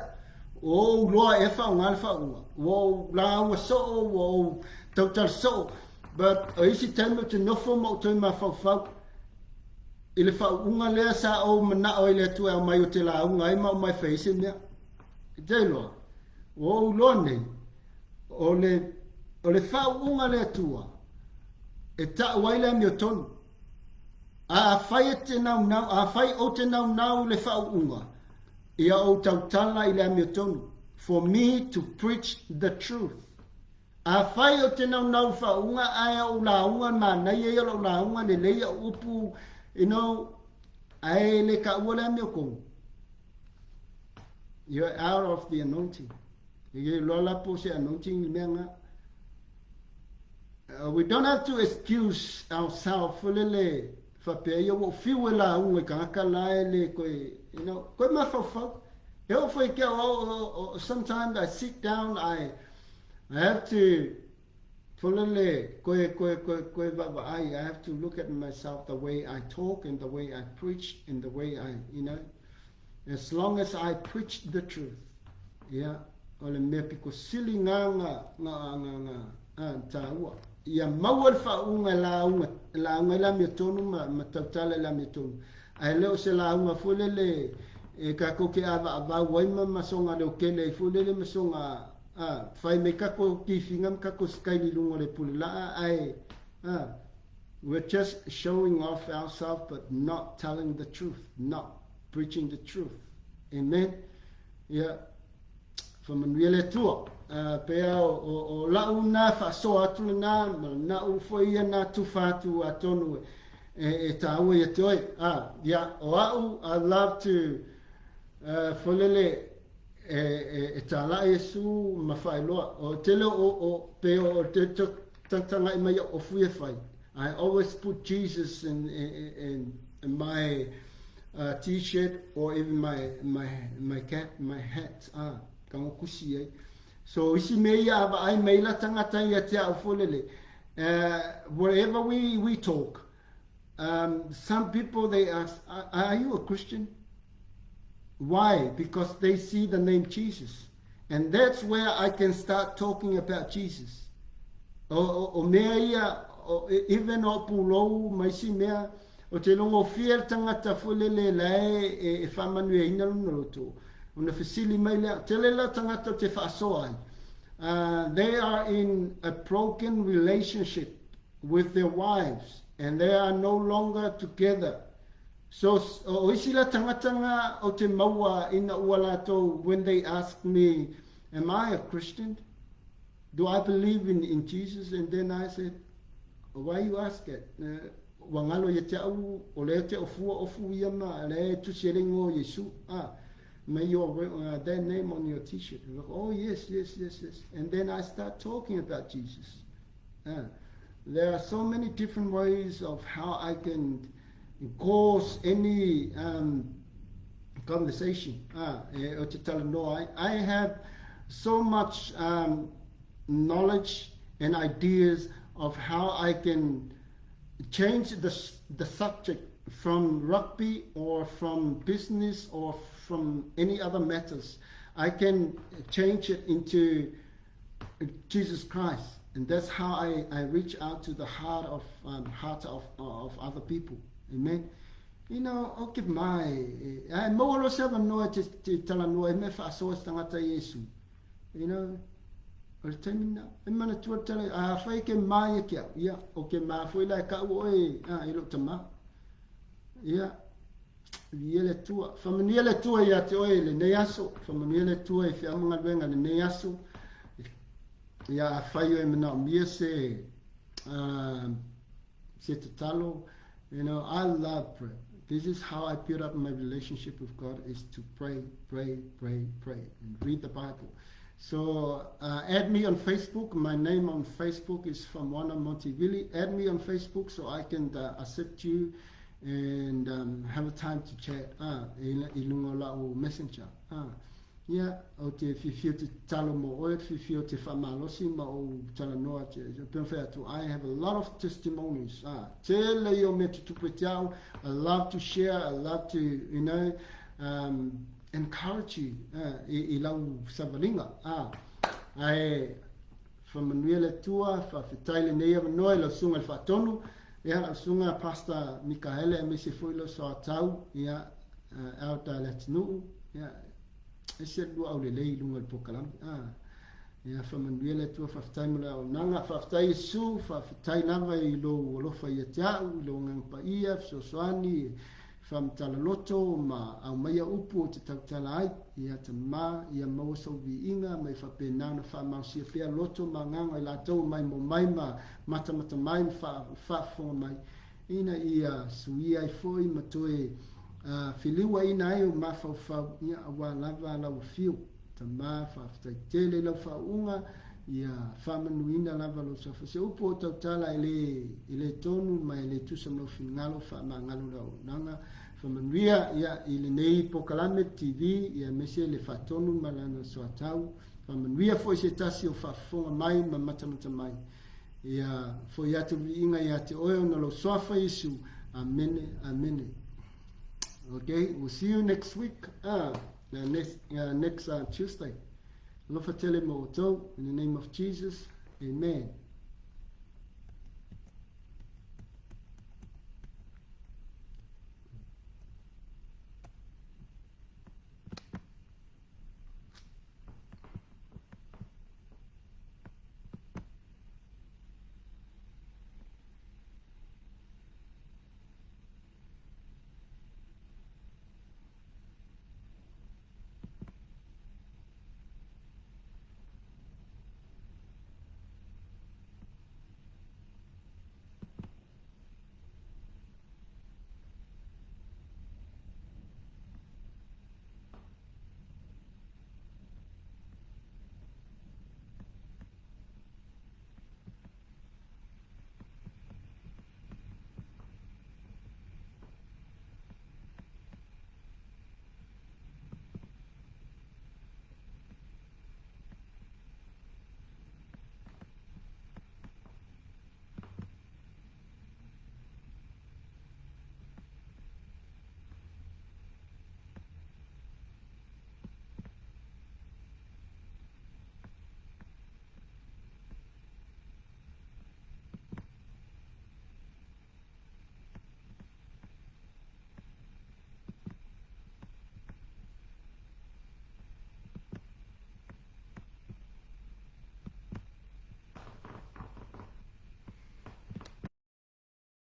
Ua ou iloa ea faaaoga le faauuga. Ua ou lauga soo, ua ou tautala soo. But o isi taimi ou te nofo ma ou toe mafaufau i le faauuga lea sa ou manao ai le Atua e aumai ou te lauga ai ma aumai fai ai se mea. E te iloa, ua ou iloa nei, O le, o le faauuga a le Atua, e ta'u ai le amiotonu. A afai e te naunau, afai ou te naunau i le faauuga, ia ou tautala i le amiotonu, for me to preach the truth. Afai ou te naunau i faauuga ae o ou lauga manaia ia o lau lauga lelei au upu, you know, ae le taua le amiotonu. You're out of the anointing. E le iloa la po o se anointing le mea lena. We don't have to excuse ourselves foi lele faapea ia ua ou fiu e lauga i tagata la e le toe, you know, koe mafaufau. E oo foi ki au, sometimes I sit down, I, I have to foi lele koe, koe, koe, koe vaavaai, I have to look at myself the way I talk and the way I preach and the way I, you know, as long as I preach the truth, yeah, o le mea piko sili nga nga nga nga nga a taua. Ia maua le faauuga e lauga, lauga i le amiotonu ma, ma tautala i le amiotonu. Ae le o se lauga foi lele e tatou te avaavau ai ma ma soga leotele ai foi lele ma soga a, fai mai tatou tifiga ma tatou sikaili i luga o le pule laa ae a, we're just showing off ourselves but not telling the truth, not preaching the truth. Amen. Ia, faamanuia le Atua. Uh, pea o, o, o lau nā faasoa atu lenā, ma na'u foi ia nā tufa atu atonu e, e, e tāua ia te oe. Ah, ia, o a'u, I love to, uh, foi lele, e, e, e tāla'i Iesu ma faailoa. O tele o, o, pe o te tagatagai mai o fui e fai. I always put Jesus in, in, in, in my uh, t-shirt or even my, my, my cap, my hat, ah, ka ngokusi ai. So isi me ia a vaai mai la tangata ia te au folele. Wherever we, we talk, some people they ask, are you a Christian? Why? Because they see the name Jesus. And that's where I can start talking about Jesus. O, o, o mea ia, o, even o pulou ma isi mea, o te logofia le tagata foi lele la e, e, e faamanuiaina lona loto. Ona fesili mai lea, tele la tagata o te faasoa ai. They are in a broken relationship with their wives and they are no longer together. So, o isi la tagata nga o te maua ina ua latou when they ask me, am I a Christian? Do I believe in, in Jesus? And then I said, why you ask it? Ua galo ia te au, o lea te ofua ofu ia ma lea e tusi ai le igoa o Iesu. Ah, may your, their name on your t-shirt. Oh, yes, yes, yes, yes. And then I start talking about Jesus. There are so many different ways of how I can cause any um, conversation. E, o te talanoa ai. I have so much um, knowledge and ideas of how I can change the, the subject from rugby or from business or from any other matters. I can change it into Jesus Christ. And that's how I, I reach out to the heart of um, heart of, of other people. Amen. You know, o ke mai, ai maua loa se avanoa te, te talanoa i mea faasoa se tagata i Iesu. You know, o le taimi na, e manatua le tala, a fai ke mai e ke au, ia, o ke mā foi la e kau oe, a, i lo tamā. Ia, Viia le Atua. Faamanuia le Atua ia te oe i lenei aso. Faamanuia le Atua i feau ma galuega i lenei aso. Ia afai oe manaomia se, uh, se tatalo. You know, I love prayer. This is how I build up my relationship with God is to pray, pray, pray, pray, and read the Bible. So uh, add me on Facebook. My name on Facebook is Famoana Montivili. Add me on Facebook so I can uh, accept you and um, have a time to chat ah, i, i lunga o lau messenger. Ah. Ia, o te whiwhi o te talo mo oe, te whiwhi o te whamalosi ma o talanoa te, te whai atu. I have a lot of testimonies. Ah, tele i o mea tutupu e te au. I love to share, I love to, you know, um, encourage you ah, i, i lau savalinga. Ah, ae, Whamanuia le Atua, whawhetai lenei avanoa i lau susuga i le Faatonu, ia lau susuga Pastor Mikaele aemaise foi lau soatau, ia Elder Leatinuu, ia ese le lua aulelei i luga o le polokalame. Ah, ia whamanuia le Atua, whawhetai mo le auaunaga, whawhetai Iesu, whawhetai lava i lou alofa ia te au, i lou agaga paia, fesoasoani, Faamatala loto ma aumaia upu ou te tautala ai, ia Tama, ia maua sou viiga ma ia faapena ona faamalosia pea loto ma agaga o i latou o maimoa mai ma matamata mai ma faafofoga mai, ina ia suia ai foi ma toe feliuaina ai ou mafaufau, ia aua lava lau afio. Tama, faafetai tele i lau faauuga, ia faamanuina lava lou suafa. Se upu o tautala e le, e le tonu ma e le tusa ma lou finagalo, faamagalo le auaunaga. Faamanuia ia, i lenei polokalame TV, ia aemaise le faatonu ma lana soatau. Faamanuia foi se tasi o faafofoga mai ma matamata mai. Ia foi atu le viiga ia te oe ona lou suafa Iesu. Amene, amene. Okay, we'll see you next week. Ah. Next, next Tuesday. Alofa tele ma outou. In the name of Jesus, amen.